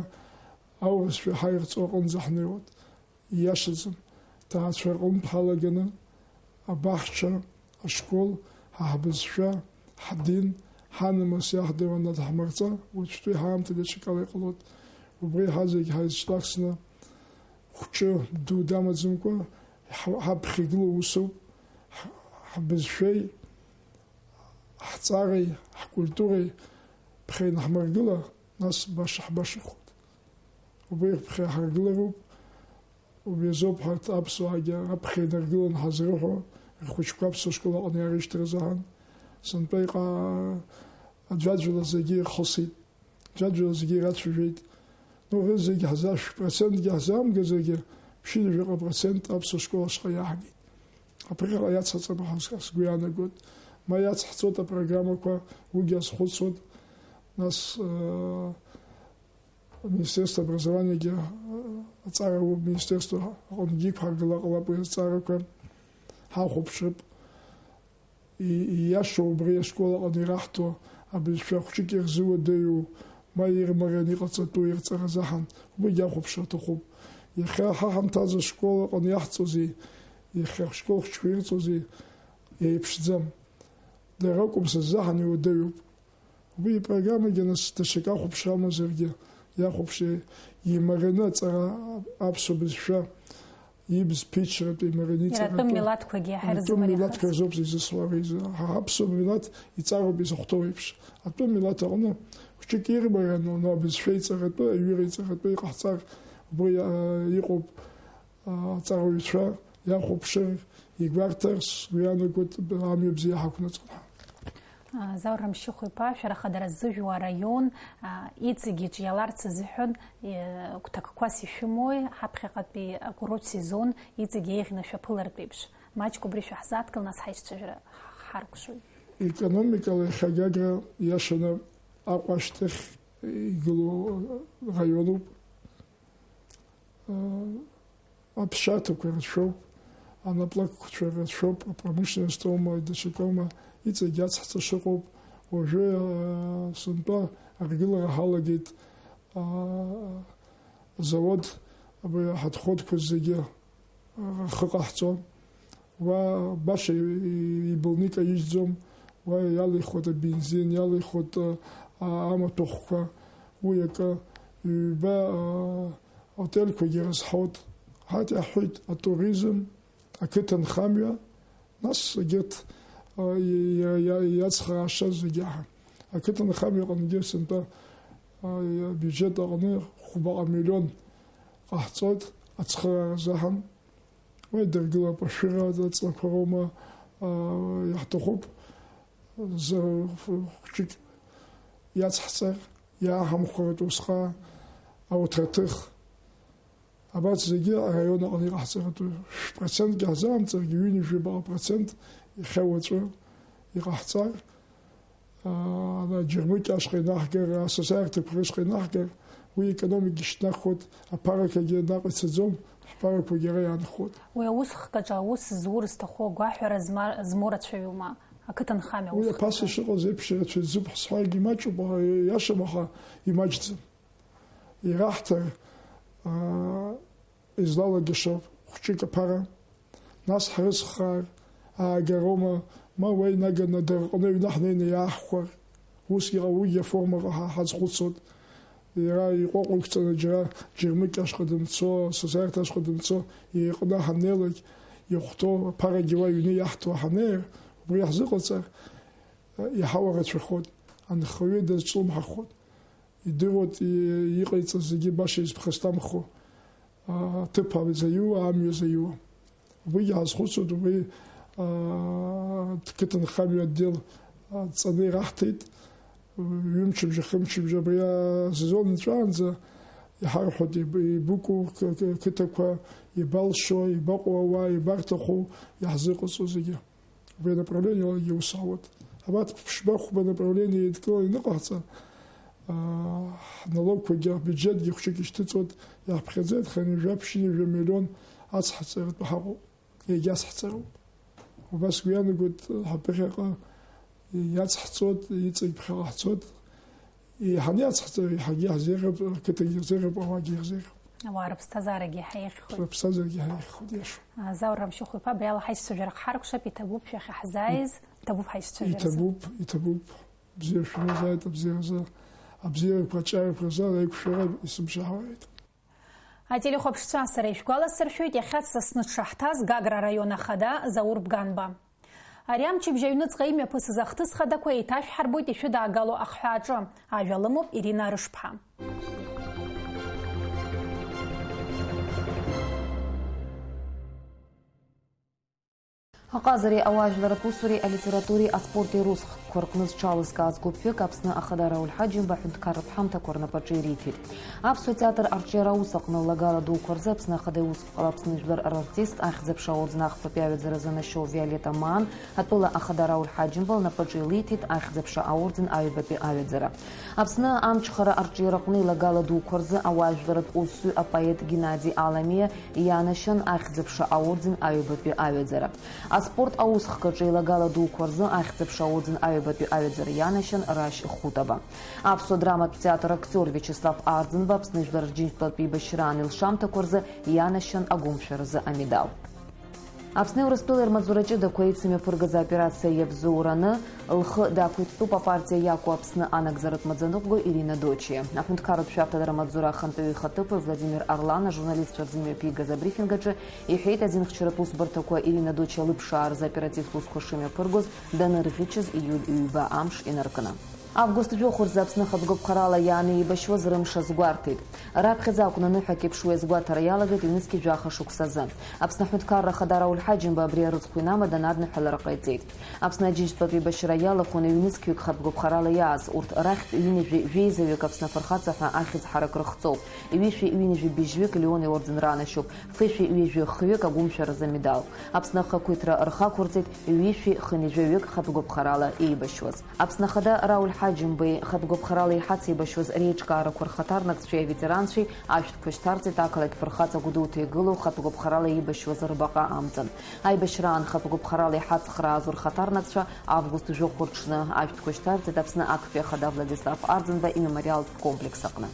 аурысшәа ҳаирҵо аҟынӡа ҳнеиуеит. Ииашаӡам, ҭаацәа рҟынтә ҳалаганы, абаҳча, ашкол, ҳа ҳбызшәа, ҳдин, ҳанамыс иаҳдыруа анадаҳмырҵа, уаҵәтәи ҳаамҭа даҽакала иҟалоит. Убри ҳа зегь ҳаизҿлахсны, хәҷы, ду дамаӡамкәа, ҳ-, ҳаԥхьа игылоу усуп, ҳ-, ҳбызшәеи, ҳҵареи, ҳкультуреи ԥхьа инаҳмыргыла, нас баша ҳбашахоит. Убри ԥхьа иҳаргылароуп, убри азоуп ҳарҭ аԥсуаагьы раԥхьа инаргыланы ҳазрыҳәо, рхәыҷқәа аԥсуа школ аҟны иаарышьҭыр азыҳәан. Сынтәа иҟа-, аӡәаӡәала зегьы ирхысит, аӡәаӡәала зегьы ирацәажәеит. Ну, рызегь ҳза-, шә-процентгьы ҳзаамгазаргьы, ԥшьынҩажәаҟа процент аԥсуа школ ашҟа иаҳгеит. Абраҟа иацҳҵап ҳәа сгәы иаанагоит. Ма иацҳҵоит апрограммақәа, уигьы азхәыцуеит. Нас, э, Аминистерство образованиагьы, э, аҵара уоуп, аминистерство аҟынгьы иқәҳаргыла ҟалап уи азҵаарақәа. Ҳахәаԥшып. И-, ииашоу убри ашкол аҟны ираҳҭо абызшәа хәҷык ирзыуадаҩу, ма ирмараны иҟаҵатәу ирҵара азыҳәан, убригьы ахәаԥшра аҭахуп. Иахьа ҳа ҳамҭазы ашкол аҟны иаҳҵозеи, иахьа ашкол хәҷқәа ирҵозеи, еиԥшӡам. Дара ракәым са сзыҳәан иуадаҩуп. Уи ипрограммагьы нас даҽак ахәаԥшра амазаргьы, иахәаԥши, имараны аҵара аԥсуа бызшәа, ибз ԥиҽратәи имараны иҵаратәы. Иара атәым милаҭқәагьы иаҳа ирзымариахаз. Атәым милаҭқәа рзоуп изысуа, изы-, ҳа ҳаԥсуа милаҭ иҵароуп изыхәҭоу еиԥш. Атәым милаҭ аҟны хәҷык ирмараны, ну, абызшәа иҵаратәы, аҩыра иҵаратәы иҟаҳҵар, убри, а, иҟоуп. Аҵарауаҩцәа иахәаԥшыр, игәарҭар, сгәы иаанагоит, амҩа бзиа ҳақәнаҵон ҳәа. Заур Рамшьыхә-иԥа, шәара хадара зыжәуа араион, а, иҵегь иҿиаларц азыҳәан, э, гәҭакқәас ишәымои, ҳаԥхьаҟатәи акурорт сезон иҵегь еиӷьны шәаԥылартә еиԥш? Маҷк убри шәаҳзааҭгыл, нас ҳаишьцәажәара ҳаркәшоит. Економикала иахьа Гагра иашаны Аҟәа ашьҭахь игылоу раионуп. Аԥсшьарҭақәа рацәоуп, анаплакқәа рацәоуп, апромышленность аума, даҽакоума, иҵегь ацҳҵа шыҟоуп. Уажәы, аа, сынтәа аргылара ҳалагеит, аа, азавод, абри ҳатходқәа зегьы, аа, рхы ҟаҳҵон. Уа баша и-, и-, ибылны икаижьӡом, уа иалихуеит абензин, иалихуеит, а, а, амаҭәахәқәа, уи акы, ҩба, а, отельқәагьы рызҳауеит. Ҳаҭ иаҳҳәеит, атуризм, ақыҭанхамҩа, нас егьырҭ, а, и-, и-, и-, иацхрааша зегьы аҳа. Ақыҭанхамҩа аҟынгьы сынтәа, а, и-, абиуџьет аҟны хәбаҟа миллион ҟаҳҵоит ацхыраара азыҳәан. Уи дыргылап, ашәыра аҵлақәа роума, аа, иаҳҭахуп, зы хәҷык иацҳҵар, иааҳамхәартә усҟан ауҭраҭых. Абарҭ зегьы араион аҟны иҟаҳҵаратәы, шә-процентгьы ҳзаамҵаргьы, ҩынҩажәи баҟа процент иахьа уаҵәы иҟаҳҵар, аа, ана Џьармыкьа ашҟа инаҳгар, асасааирҭақәа рышҟа инаҳгар, уи економикагьы шьҭнахуеит, аԥарақәагьы наҟ ицаӡом, ҳԥарақәагьы ара иаанхоит. Уи аус хкаҿы аус зур зҭаху агәаҳәара зма-, змоу рацәаҩума? Ақыҭанхамҩа Уи аус аԥаса хкаҿы. Ишыҟаз еиԥш ирацәаҩӡоуп ҳсҳәаргьы имаҷуп, аха иашам, аха имаҷӡам. Ираҳҭар, аа, излалагаша хәҷык аԥара, нас ҳрыцхраар, аагароума, ма уа инаганы дара рҟны аҩны ҳнеины иааҳхәар, усгьы ҟалугьы аформаҟа ҳа ҳазхәыцуеит. Иара иҟәаҟәа иқәҵаны џьара Џьармыкьа ашҟа дымцо, Сасааирҭа ашҟа дымцо, иҟны ҳаннеилак, ихәҭоу аԥарагьы уа аҩны иаҳҭо ҳаннеир, убри ҳзыҟаҵар, иаҳауа рацәахоит, анхаҩы дазҿлымҳахоит. Идыруеит и-, иҟаиҵаз зегьы баша изԥхасҭамхо, а, аҭыԥ азаиуа, амҩа заиуа. Убригьы ҳазхәыцуеит, убри, а, қыҭанхамҩа отдел, а, ҵаны ираҳҭеит, ҩымчыбжьа, хымчыбжьа абри асезон нҵәаанӡа иҳарҳәоит иб-, ибыкәу қ-, қ-, қыҭақәа, ибалшо, ибаҟоу ауаа, ибарҭаху иаҳзыҟаҵо зегьы. Убри анаправлениалагьы ус ауеит. Абарҭ ԥшьба-хәба направление еидкыланы иныҟаҳҵа, аа, ҳналогқәагьы, ҳбиуџьетгьы хәҷык ишьҭыҵуеит, иаҳԥхьаӡеит хынҩажәа, ԥшьынҩажәа миллион ацҳҵаратәы ҳаҟоуп, егьацҳҵароуп. Убас сгәы иаанагоит, ҳаԥыхьаҟа иацҳҵоит, иҵегь ԥхьаҟа ҳцоит. Еиҳаны иацҳҵар, еиҳагьы иаҳзеиӷьуп, ақыҭагьы ирзеиӷьуп, ауаагьы ирзеиӷьуп. Ауаа рыԥсҭазаарагьы еиҳа еиӷьхоит. Рыԥсҭазаарагьы еиҳа еиӷьхоит, иашоуп. Заур Рамшьыхә-иԥа, абри ала ҳаишьцәажәара ҳҳаркәшап, иҭабуп шәахьа ҳзааиз, иҭабуп ҳаишьцәажәара. Иҭабуп, иҭабуп. Бзиа шәымазааит, абзиаразы, абзиарақәа, аҿиарақәа рзы аиқәшәара исыбжьаҳауеит. Ателехәаԥшцәа, сара ишәгәаласыршәоит, иахьа дсасны дшаҳҭаз Гагра араион ахада Заур Бганба. Ари амчыбжь аҩныҵҟа имҩаԥысыз ахҭыс хадақәа еиҭашәҳарбоит ишәыдаагало ахҳәааҿы. Ажәа лымоуп Ирина Арышԥҳа. Аҟазареи ауаажәларратә усуреи алитературеи аспорти русхкқәа рҟны зҽалызкааз гәыԥҩык Аԥсны Ахада Рауль Ҳаџьымба аҳәынҭқарратә ҳамҭақәа рнапаҿы ириҭеит. Аԥсуа театр арҿиара аус аҟны ллагала дуқәа рзы Аԥсны Ахада иусԥҟала Аԥсны жәлар рартист, Ахьӡ-аԥша аорден ахԥатәи аҩаӡара занашьоу Виолетта Маан, атәыла Ахада Рауль Ҳаџьымба лнапаҿы илиҭеит Ахьӡ-аԥша аорден аҩбатәи аҩаӡара. Аԥсны амҽхара арҿиараҟны илагала дуқәа рзы ауаажәларратә усзуҩ апоет Геннади Аламиа ианашьан Ахьӡ-аԥша аорден аҩбатәи аҩаӡара. Аспорт аусхкаҿы илагала дуқәа рзы Ахьӡ-аԥша аорден аҩбатәи аҩаӡара ианашьан Рашь Хутова. Аԥсуа драматә театр актиор Виачеслав Арӡынба Аԥсны жәлар рџьынџьтәылатә еибашьраан илшамҭақәа рзы ианашьан агәымшәаразы амедал. Аԥсни Урыстәылеи рмаҵзура ҷыдақәа еицымҩаԥыргаз аоперациа иабзоураны лхы дақәиҭтәуп апартиа иақәу Аԥсны анагӡаратә маӡаныҟәгаҩ Ирина Дочиа. Аҳәынҭқарратә шәарҭадара амаҵзура ахантәаҩы ихаҭыԥуаҩ Владимир Арлан ажурналистцәа рзы имҩаԥигаз абрифинг аҿы иҳәеит, азинхьчаратә усбарҭақәа Ирина Дочиа лыԥшааразы аоперативтә усқәа шымҩаԥыргоз данырӷьычыз ииуль ҩба амш инаркны. Август жәохә рзы Аԥсны ахатә гәаԥхарала иааны еибашьуаз рымш азгәарҭеит. Раԥхьаӡа акәны аныҳәак еиԥш уи азгәаҭара иалагеит ҩнызқь жәаха шықәсазы. Аԥсны Аҳәынҭқарра Ахада Рауль Ҳаџьымба абри арыцхә инамаданы адныҳәалара ҟаиҵеит. Аԥсны аџьынџьтәылатә еибашьра иалахәын ҩнызқьҩык хатә гәаԥхарала иааз, урҭ рахьтә ҩынҩажәи жәеизаҩык Аԥсны Афырхаҵа ҳәа ахьӡ ҳарак рыхҵоуп. Ҩышәи ҩынҩажәи быжьҩык Леон иорден ранашьоуп. Фышәи ҩажәи хҩык агәымшәаразы амедал. Аԥсны ахақәиҭра рхақәырҵеит ҩышәи хынҩажәаҩык хатә гәаԥхарала еибашьуаз. Аԥсны Ахада Рауль Ҳаџьымбеи хатә гәаԥхарала иҳацеибашьуаз реиҿкаарақәа рхаҭарнакцәеи аветеранцәеи ашәҭқәа шьҭарҵеит ақалақь фырхаҵа Гәдоуҭа игылоу хатә гәаԥхарала еибашьуаз рбаҟа амҵан. Аибашьраан хатә гәаԥхарала иҳацхраазу рхаҭарнакцәа август жәохә рҽны ашәҭқәа шьҭарҵеит Аԥсны актәи ахада Владислав Арӡынба имемориалтә комплекс аҟны.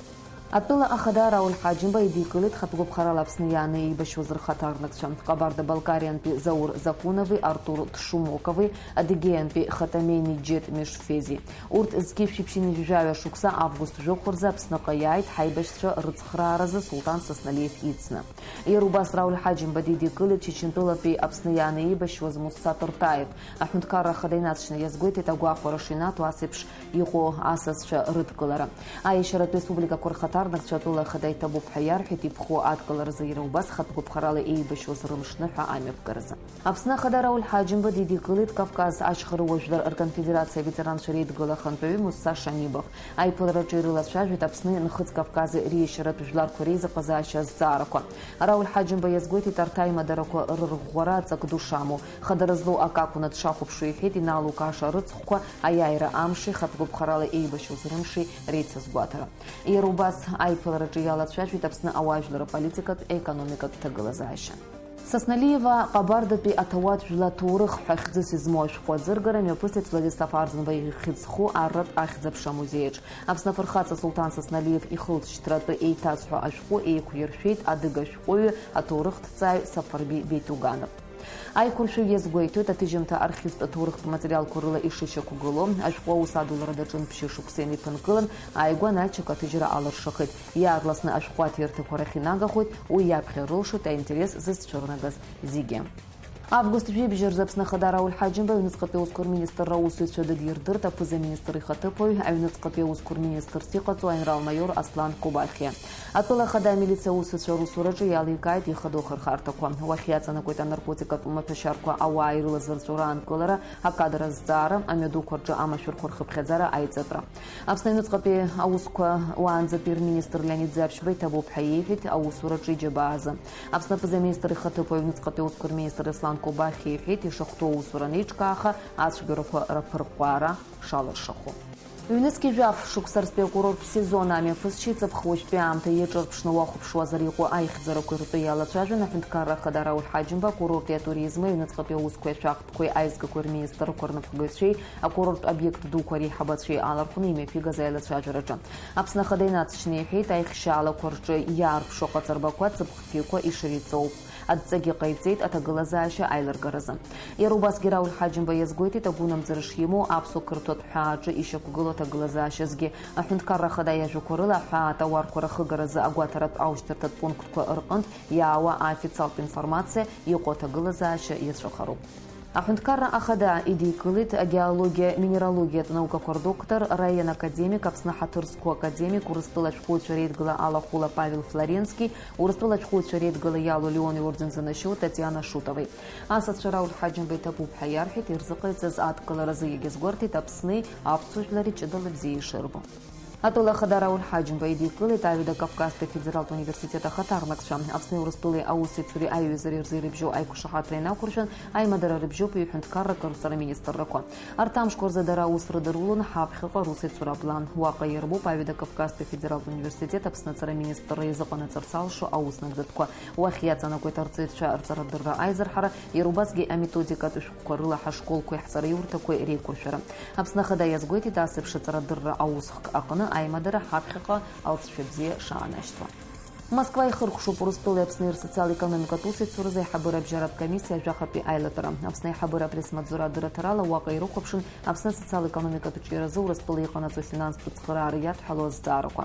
Атәыла ахада Рауль Ҳаџьымба идикылеит хатә гәаԥхарала Аԥсны иааны еибашьуаз рхаҭарнакцәа, Ҟабарда-Балкариантәи Заур Закунови, Артур Тшумокови, Адыгеиантәи Хатамени Џьет Мешфези. Урҭ зқьи жәшәи ԥшьынҩажәи жәаҩа шықәса август жәохә рзы Аԥсныҟа иааит ҳаибашьцәа рыцхрааразы Сулҭан Сасналиев ицны. Иара убас Рауль Ҳаџьымба дидикылеит Чечентәылатәи Аԥсны иааны еибашьуаз Мусса Тыртаев. Аҳәынҭқарра ахада инаҵшьны иазгәеиҭеит агәахәара шинаҭо ас еиԥш иҟоу асасцәа рыдкылара. Аиашьаратә республикақәа рхаҭарнакцәа атәыла ахада иҭабуп ҳәа иарҳәеит иԥхоу адкыларазы иара убас хатә гәаԥхарала еибашьуаз рымшныҳәа амҩаԥгаразы. Аԥсны ахада Рауль Ҳаџьымба дидикылеит Кавказ ашьхаруа жәлар рконфедерациа аветеранцәа реидгыла ахантәаҩы Мусса Шамибов. Аиԥылараҿы ирылацәажәеит Аԥсни Нхыҵ Кавкази реиашьаратә жәларқәа реизыҟазаашьа азҵаарақәа. Рауль Ҳаџьымба иазгәеиҭеит арҭ аимадарақәа рырӷәӷәара аҵак ду шамоу, хадара злоу акы акәны дшахәаԥшуа иҳәеит иналукааша рыцхәқәа, аиааира амши хатә гәаԥхарала еибашьуаз рымши реицазгәаҭара. Иара убас аиԥылараҿы иалацәажәеит Аԥсны ауаажәлар аполитикатә, економикатә ҭагылазаашьа. Сасналиева Ҟабардатәи аҭауад жәла ҭоурых ҳәа хьӡыс измоу ашәҟәы аӡыргара мҩаԥысит Владислав Арӡынба ихьӡ зху арратә ахьӡ-аԥша амузеиаҿ. Аԥсны афырхаҵа Сулҭан Сасналиев ихылҵшьҭратәы еиҭазҳәо ашәҟәы еиқәиршәеит адыга ашәҟәыҩҩы, аҭоурыхҭҵааҩ Сафарби Беитуганов. Аиқәыршәаҩ иазгәеиҭоит, аҭыжьымҭа архивтә аҭоурыхтә материалқәа рыла ишышьақәгылоу. Ашәҟәы аус адулара даҿын ԥшьышықәса инеиԥынкылан, ааигәа Нальчик аҭыжьра алыршахеит. Иаарласны ашәҟәы аҭирҭақәа рахь инагахоит, уи иаԥхьа рылшоит аинтерес зызцәырнагаз зегьы. Август жәибжь рзы Аԥсны Ахада Рауль Ҳаџьымба аҩныҵҟатәи аусқәа рминистрра аусзуҩцәа дыдирдырт аԥыза-министр ихаҭыԥуаҩ, аҩныҵҟатәи аусқәа рминистрс иҟаҵоу аинрал-маиор Аслан Кобахиа. Атәыла Ахада амилициа аусзуҩцәа русураҿы иаликааит ихадоу ахырхарҭақәа. Уахь иаҵанакуеит анаркотикатә маҭәашьарқәа ауаа ирылазырҵәо раанкылара, акадр азҵаара, амҩадуқәа рҿы амашәырқәа рхыԥхьаӡара аиҵатәра. Аԥсны аҩныҵҟатәи аусқәа уаанӡатәи рминистр Леонид Заԥшьба иҭабуп ҳәа иеиҳәеит аусураҿы иџьабаа азы. Аԥсны аԥыза-министр ихаҭыԥуаҩ аҩныҵҟатәи аусқәа рминистр Аслан Кобахьиа иҳәеит, ишахәҭоу аусура анеиҿкааха, ацәгьарақәа раԥырҟәаара шалыршахо. Ҩнызқьи жәаф шықәса рзтәи акурорттә сезон амҩаԥысшьа иҵыԥх уажәтәи аамҭа иаҿырԥшны уахәаԥшуазар иҟоу аихьӡарақәа ртәы иалацәажәон аҳәынҭқарра ахада Рауль Ҳаџьымба, акурорти атуризми аҩныҵҟатәи аусқәеи ашәахтәқәеи аизгақәеи рминистрқәа рнапхгаҩцәеи акурорттә обиект дуқәа реиҳабацәеи алархәны имҩаԥигаз аилацәажәараҿы. Аԥсны Ахада инаҵшьны иҳәеит, аихшьаалақәа рҿы иаарԥшу аҟаҵарбақәа ҵыԥх қьиақәа ишыриҵоу. Адҵагьы ҟаиҵеит аҭагылазаашьа аилыргаразы. Иара убасгьы Рауль Ҳаџьымба иазгәеиҭеит, агәынамӡара шимоу аԥсуа қырҭуа ҭҳәааҿы ишьақәгылоу аҭагылазаашьазгьы. Аҳәынҭқарра Ахада иажәақәа рыла, аҳәаа атауарқәа рахыгаразы агәаҭаратә аушьҭарҭатә пунктқәа рҟынтә иаауа аофициалтә информациа иҟоу аҭагылазаашьа иацәыхароуп. Аҳәынҭқарра Ахада идикылеит агеологиа-минералогиатә наукақәа рдоктор, раион академик, Аԥсны ҳаҭыр зқәу академик, Урыстәыла ашәҟәыҩҩцәа реидгыла алахәыла Павел Флоренски, Урыстәыла ашәҟәыҩҩцәа реидгыла иалоу Леон иорден занашьоу Татиана Шутовеи. Асасцәа Рауль Ҳаџьымба иҭабуп ҳәа иарҳәеит ирзыҟаиҵаз адкыларазы, иагьазгәарҭеит Аԥсни аԥсуа жәлари ҷыдала бзиа ишырбо. Атәыла Ахада Рауль Ҳаџьымба идикылеит Аҩада Кавказтәи афедералтә университет ахаҭарнакцәа. Аԥсни Урыстәылеи аусеицуреи аиҩызареи рзы ирыбжьоу аиқәшаҳаҭра инақәыршәан, аимадара рыбжьоуп ҩҳәынҭқаррак рҵара министррақәа. Арҭ амшқәа рзы дара аус рыдырулон ҳаԥхьаҟа русеицура аплан. Уаҟа иарбоуп Аҩада Кавказтәи афедералтә университет Аԥсны аҵара министрра изыҟанаҵарц алшо аус нагӡатәқәа. Уахь иаҵанакуеит арҵаҩцәа рҵарадырра аизырҳара, иара убасгьы аметодикатә шәҟәқәа рыла ҳашколқәеи ҳҵараиурҭақәеи реиқәыршәара. Аԥсны Ахада иазгәеиҭеит, ас еиԥш аҵарадырра аусхк аҟны аимадара ҳаԥхьаҟа алҵшәа бзиа шаанашьҭуа. Москва ихыркәшоуп Урыстәылеи Аԥсни рсоциал-економикатә усеицуразы аиҳабыра абжьаратә комиссиа ажәахатәи аилатәара. Аԥсны аиҳабыра апресс-маҵзура адырраҭарала уаҟа ирыхәаԥшын Аԥсны асоциал-економикатә ҿиаразы Урыстәыла иҟанаҵо афинанстә цхыраара иадҳәалоу азҵаарақәа.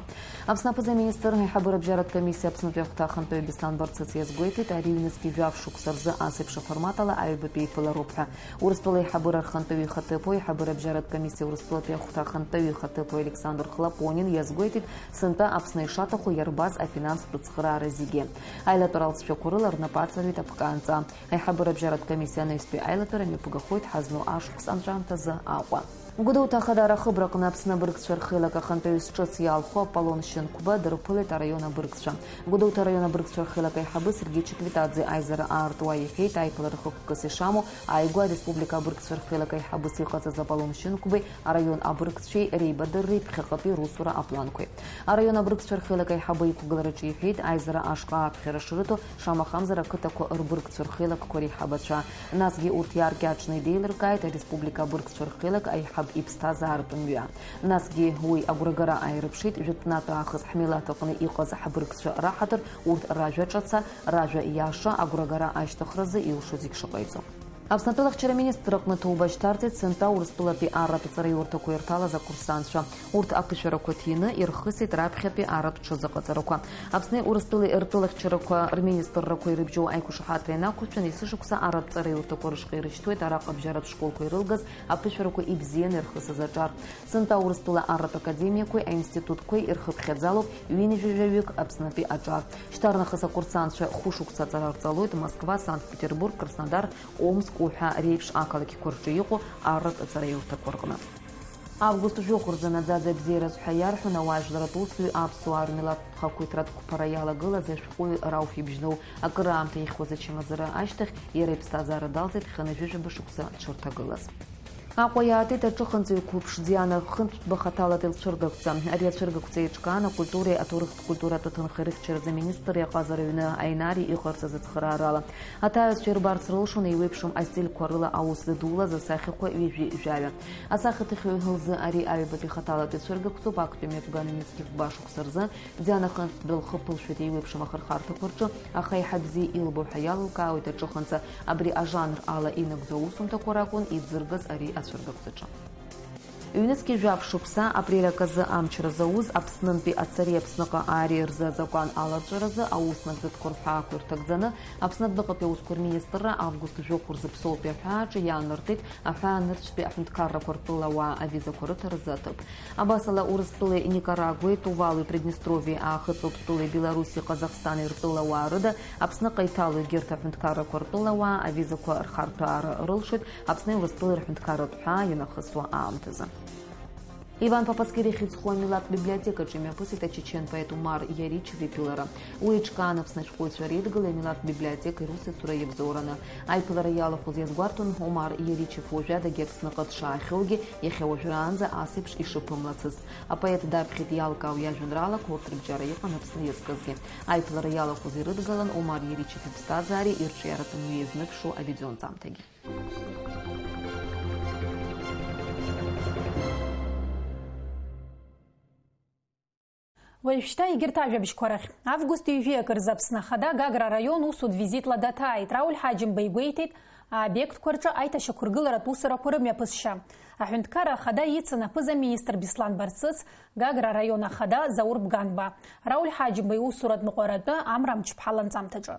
Аԥсны аԥыза-министр аиҳабыра абжьаратә комиссиа Аԥснытәи ахәҭа ахантәаҩы Беслан Барцыц иазгәеиҭеит, ари ҩнызқьи жәаф шықәса рзы ас еиԥш аформат ала аҩбатәи еиԥылароуп ҳәа. Урыстәыла аиҳабыра рхантәаҩы ихаҭыԥуаҩ, аиҳабыра абжьаратә комиссиа Урыстәылатәи ахәҭа ахантәаҩы ихаҭыԥуаҩ Александр Хлопонин иазгәеиҭеит, сынтәа Аԥсны ишаҭаху иарбаз афинанстә цхыраара зегьы. Аилатәара алҵшәақәа рыла рнапы аҵарҩит аԥкаанҵа. Аиҳабыра абжьаратә комиссиа анаҩстәи аилатәара мҩаԥгахоит ҳазну ашықәс анҵәамҭазы Аҟәа. Гәдоуҭа Ахадара ахыбраҟны Аԥсны абыргцәа рхеилак ахантәаҩыс ҿыц иаалху Аполлон Шьынқәба дырԥылеит араион абыргцәа. Гәдоуҭа араион абыргцәа рхеилак аиҳабы Сергеи Чеквитаӡе аизара аартуа иҳәеит, аиԥылара хықәкыс ишамоу ааигәа ареспублика абыргцәа рхеилак аиҳабыс иҟаҵаз Аполлон Шьынқәбеи араион абыргцәеи реибадырреи ԥхьаҟатәи русура апланқәеи. Араион абыргцәа рхеилак аиҳабы иқәгылараҿы иҳәеит, аизара ашҟа аԥхьара шрыҭо, шамахамзар ақыҭақәа рбыргцәа рхеилакқәа реиҳабацәа. Насгьы урҭ иааркьаҿны идеилыркааит ареспублика абыргцәа рхеилак аиҳаб иԥсҭазааратә мҩа. Насгьы уи агәрагара ааирԥшит, жәытәнатә аахыс ҳмилаҭ аҟны иҟаз ҳбыргцәа раҳаҭыр, урҭ ражәа ҿаца, ражәа иаша, агәрагара ашьҭыхразы илшо зегь шыҟаиҵо. Аԥсны атәылахьчара министр аҟны ҭоуба шьҭарҵеит Сынтәа Урыстәылатәи арратә ҵараиурҭақәа ирҭалаз акурсантцәа. Урҭ аԥышәарақәа ҭины ирхысит раԥхьатәи арратә ҽазыҟаҵарақәа. Аԥсни Урыстәылеи ртәылахьчарақәа рминистррақәа ирыбжьоу аиқәшаҳаҭра ианақәыршәаны, есышықәса арратә ҵараиурҭақәа рышҟа ирышьҭуеит араҟа абжьаратә школқәа ирылгаз аԥышәарақәа ибзианы ирхысыз аҿар. Сынтәа Урыстәыла арратә академиақәеи аинститутқәеи ирхыԥхьаӡалоуп ҩынҩажәаҩык Аԥснытәи аҿар. Шьҭарнахыс акурсантцәа хәышықәса аҵара рҵалоит Москва, Санкт-Петербург, Краснодар, Омск уҳәа реиԥш ақалақьқәа рҿы иҟоу арратә ҵараиурҭақәа рҟны. Август жәохә рзы наӡаӡа абзиараз ҳәа иарҳәон ауаажәларатә усзуҩ аԥсуаа рмилаҭтә хақәиҭратә қәԥара иалагылаз ашәҟәыҩҩы Рауф Ибжьноу. Акыраамҭа ихьуаз ачымазара ашьҭахь, иара иԥсҭазаара далҵит хынҩажәижәаба шықәса дшырҭагылаз. Аҟәа иаатит аҿыханҵаҩ қәыԥш Диана Хынтәба хаҭала илцәыргақәҵа. Ари ацәыргақәҵа еиҿкаан акультуреи аҭоурыхтә культуратә ҭынхеи рыхьчаразы аминистрреи аҟазара аҩны аинари иҟарҵаз ацхыраарала. Аҭааҩцәа ирбарц рылшон еиуеиԥшым астильқәа рыла аус зыдулаз асахьақәа ҩажәи жәаҩа. Асахьаҭыхҩы лзы ари аҩбатәи хаҭалатәи цәыргақәҵоуп, актәи амҩаԥган ҩнызқь фба шықәса рзы Диана Хынтәба лхы ԥылшәеит еиуеиԥшым ахырхарҭақәа рҿы, аха еиҳа бзиа илбо ҳәа иалылкаауеит аҿыханҵа, абри ажанр ала инагӡоу аусумҭақәа ракәын иӡыргаз ари ацәыргақәҵаҿы. Ҩнызқьи жәаф шықәса, апрель аказы амчра зауз Аԥснынтәи ацареи Аԥсныҟа аареи рзы азакәан аларҵәаразы аус нагӡатәқәа рҳәаақәа ирҭагӡаны, Аԥсны адәныҟатәи аусқәа рминистрра август жәохә рзы Ԥсоутәи аҳәааҿы иаанартит аҳәаанырцәтәи аҳәынҭқаррақәа ртәыла ауаа авизақәа рыҭаразы аҭыԥ. Абасала, Урыстәылеи Никарагуеи, Тувалуи Приднестровиеи, Аахыҵ Урыстәылеи Беларуси Ҟазахстани ртәыла ауаа рыда Аԥсныҟа иҭало егьырҭ аҳәынҭқаррақәа ртәыла ауаа авизақәа рхарҭәаара рылшоит Аԥсни Урыстәылеи рҳәынҭқарратә ҳәаа ианахысуа аамҭазы. Иван Папаскири ихьӡ зху амилаҭтә библиотекаҿы имҩаԥысит ачечен поет Умар Иаричев иԥылара. Уи еиҿкаан Аԥсны ашәҟәыҩҩцәа реидгылеи амилаҭтә библиотекеи русеицура иабзоураны. Аиԥылара иалахәыз иазгәарҭон Умар Иаричев уажәадагьы Аԥсныҟа дшаахьоугьы, иахьа уажәраанӡа ас еиԥш ишыԥымлацыз. Апоет даԥхьеит иалкаау иажәеинраалақәа, урҭ рыбжьара иҟан Аԥсны иазкызгьы. Аиԥылара иалахәыз ирыдгалан Умар Иаричев иԥсҭазаареи ирҿиаратә мҩеи иазныԥшуа авидеонҵамҭагьы. Уажәшьҭа егьырҭ ажәабжьқәа рахь. Август ҩажәи акы рзы Аԥсны Ахада Гагра араион усутә визитла даҭааит. Рауль Ҳаџьымба игәеиҭеит аобиектқәа рҿы аиҭашьақәыргыларатә усурақәа рымҩаԥысшьа. Аҳәынҭқарра Ахада ицын аԥыза-министр Беслан Барцыц, Гагра араион Ахада Заур Бганба. Рауль Ҳаџьымба иусуратә ныҟәаратәы Амра Амҷԥҳа ланҵамҭаҿы.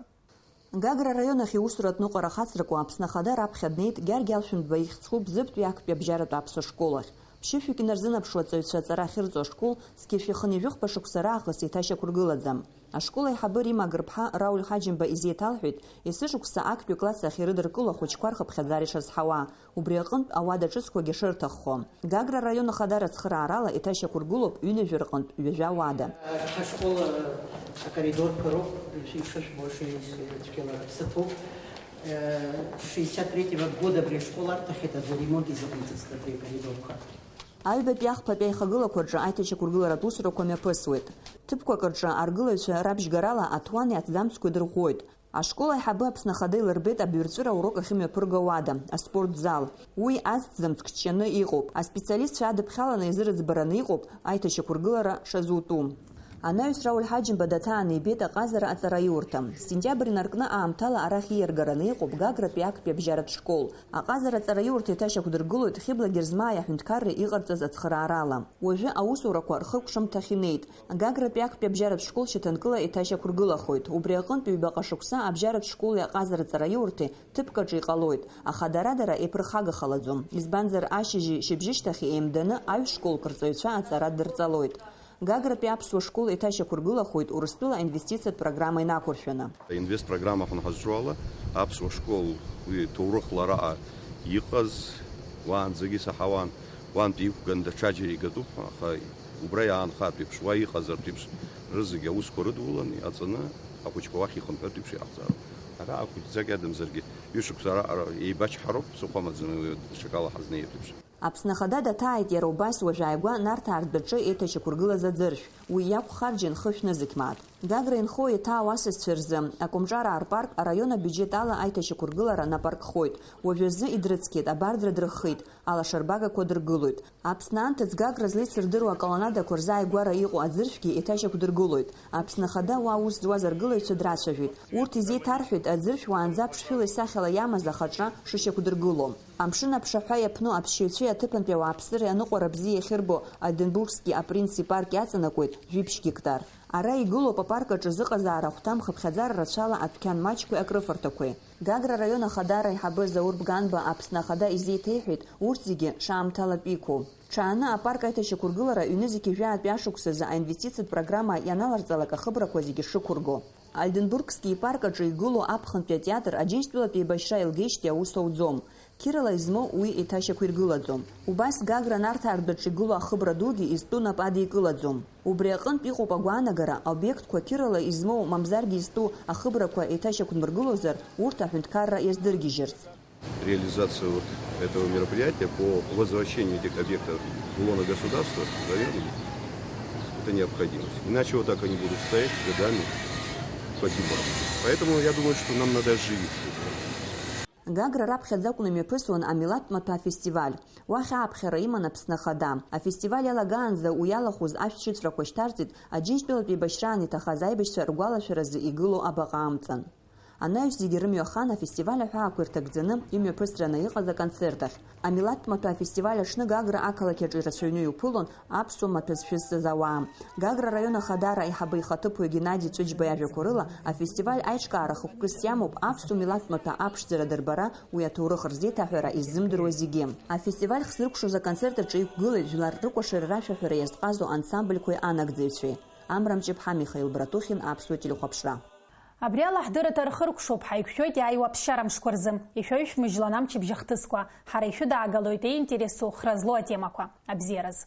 Гагра араион ахь иусуратә ныҟәара хацыркуа Аԥсны Ахада раԥхьа днеит Гьаргь Алшәындба ихьӡ зху Бзыԥтәи актәи абжьаратә аԥсуа школ ахь. Ԥшьышәҩык инарзынаԥшуа аҵаҩцәа аҵара ахьырҵо ашкол зқьи жәшәи хынҩажәи хәба шықәса раахыс еиҭашьақәыргылаӡам. Ашкол аиҳабы Римма Гырԥҳа Рауль Ҳаџьымба изеиҭалҳәеит, есышықәса актәи акласс ахь ирыдыркыло ахәыҷқәа рхыԥхьаӡара ишазҳауа, убри аҟынтә ауада ҿыцқәагьы шырҭаххо. Гагра араион ахадара ацхыраарала еиҭашьақәыргылоуп ҩынҩажәи рҟынтә ҩажәа уада. Ҳашкол акоридорқәа роуп, ишыжәбо, шеи-, цәгьала сыҭоуп. Шестьдесят третьего года абри ашкол арҭахьеит, аӡәы аремонт изыҟаиҵацт абри акоридорқәа. Аҩбатәи ахԥатәи аихагылақәа рҿы аиҭашьақәыргыларатә усурақәа мҩаԥысуеит. Ҭыԥқәак рҿы аргылаҩцәа рабжьгарала аҭуани аҭӡамцқәеи дырӷәӷәоит. Ашкол аиҳабы Аԥсны Ахада илырбеит абаҩрҵәыра аурок ахьымҩаԥырго ауада, аспорт зал. Уи аҭӡамц кҿианы иҟоуп. Аспециалистцәа адыԥхьаланы изырыӡбараны иҟоуп аиҭашьақәыргылара шазутәу. Анаҩс Рауль Ҳаџьымба даҭааны ибеит аҟазара аҵараиурҭа. Сентиабр инаркны аамҭала арахь ииаргараны иҟоуп Гагратәи актәи абжьаратә школ. Аҟазара аҵараиурҭа еиҭашьақәдыргылоит Хьыбла Герзмааи аҳәынҭқарреи иҟарҵаз ацхыраарала. Уажәы аусурақәа рхыркәшамҭахь инеит. Гагратәи актәи абжьаратә школ шьаҭанкыла еиҭашьақәыргылахоит. Убри аҟынтә ҩбаҟа шықәса абжьаратә школи аҟазара аҵараиурҭеи ҭыԥк аҿы иҟалоит, аха дара-дара еиԥырхагахалаӡом, избанзар, ашьыжьи шьыбжьышьҭахьи еимданы аҩ школк рҵаҩцәа аҵара дырҵалоит. Гагратәи аԥсуа школ еиҭашьақәыргылахоит Урыстәыла аинвестициатә программа инақәыршәаны. Аинвестпрограмма аҟны ҳазҿу ала, аԥсуа школ уи ҭоурыхла араҟа иҟаз, уаанӡагьы саҳауан, Уантәи иқәган даҽаџьара игатәуп ҳәа, аха убра иаанхартә еиԥш, уа иҟазартә еиԥш, рызегь аусқәа рыдулан, иҟаҵаны, ахәыҷқәа уахь ихынҳәыртә еиԥш иҟаҳҵароуп. Ара ахәыҷӡак иадамзаргьы, ҩышықәса араҟара еибачҳароуп, ԥсыхәа амаӡам уи даҽакала ҳазнеиртә еиԥш. Аԥсны Ахада даҭааит иара убас уажә ааигәа Нарҭаа ртәаҿы еиҭашьақәыргылаз аӡыршә. Уи иакәхар џьанхышә нызқь мааҭ. Гагра инхо еиҭаау асасцәа рзы, акомҿараа рпарк араион абиуџьет ала аиҭашьақәыргылара напы аркхоит. Уажәазы идрыцқьеит, абар дрыдырххеит, алашарбагақәа дыргылоит. Аԥсны анҭыҵ Гагра злеицырдыруа аколоннадақәа рзааигәара иҟоу аӡыршәгьы еиҭашьақәдыргылоит. Аԥсны Ахада уа аус зуаз аргылаҩцәа драцәажәеит. Урҭ изеиҭарҳәеит, аӡыршә уаанӡа ԥшшәыла исахьала иамаз ахаҿра шышьақәдыргыло. Амшын аԥшаҳәа иаԥну аԥсшьаҩцәеи аҭыԥантәи ауааԥсыреи аныҟәара бзиа иахьырбо Ольденбургский апринц ипарк иаҵанакуеит жәиԥшь гектар. Ара игылоуп апарк аҿы зыҟазаара ахәҭам хыԥхьаӡара рацәала адәқьан маҷқәеи акрыфарҭақәеи. Гагра араион ахадара аиҳабы Заур Бганба Аԥсны Ахада изеиҭеиҳәеит урҭ зегьы шаамҭалатә иқәу. Ҽааны апарк аиҭашьақәыргылара ҩнызқьи жәаатәи ашықәсазы аинвестициатә программа ианаларҵалак ахыбрақәа зегьы шықәырго. Ольденбургский ипарк аҿы игылоу аԥхынтәи атеатр Аџьынџьтәылатә еибашьра еилгеижьҭеи аус ауӡом. Қьырала измоу уи еиҭашьақәиргылаӡом. Убас Гагра Нарҭаа ртәаҿы игылоу ахыбра дугьы изтәу нап адикылаӡом. Убри аҟынтә иҟоуп агәаанагара, аобиектқәа қьырала измоу, мамзаргьы изтәу ахыбрақәа еиҭашьақәдмыргылозар, урҭ аҳәынҭқарра иаздыргьежьырц. Реализация вот этого мероприятия по возвращению этих объектов в лоно государства, наверное, это необходимость. Иначе вот так они будут стоять годами, погибать. Поэтому я думаю, что нам надо оживить. Гагра раԥхьаӡа акәны имҩаԥысуан амилаҭтә маҭәа афестиваль. Уахь ааԥхьара иман Аԥсны Ахада. Афестиваль иалагаанӡа уи иалахәыз ашәҭшьыҵәрақәа шьҭарҵеит Аџьынџьтәылатә еибашьраан иҭахаз аибашьцәа ргәалашәаразы игылоу абаҟа амҵан. Анаҩс зегьы рымҩа хан афестиваль аҳәаақәа ирҭагӡаны имҩаԥысраны иҟаз аконцерт ахь. Амилаҭтә маҭәа афестиваль аҽны Гагра ақалақь аҿы ирацәаҩны иуԥылон аԥсуа маҭәа зшәызҵаз ауаа. Гагра араион ахадара аиҳабы ихаҭыԥуаҩ Геннади Ҵәыџьба иажәақәа рыла, афестиваль аиҿкаара хықәкыс иамоуп аԥсуа милаҭтә маҭәа аԥшӡара дырбара, уи аҭоурых рзеиҭаҳәара иззымдыруа зегьы. Афестиваль хзыркәшоз аконцерт аҿы иқәгылеит жәлар рыкәашара рашәаҳәара иазҟазоу ансамбльқәеи анагӡаҩцәеи. Амра Мҷыԥҳа, Михаил Братухин, Аԥсуа телехәаԥшра. Абри ала ҳдырраҭара хыркәшоуп, ҳаиқәшәоит иааиуа аԥсшьара мшқәа рзы. Ишәаҩышәмыжьлан амчыбжь ахҭысқәа. Ҳара ишәыдаагалоит еинтересу хра злоу атемақәа. Абзиараз.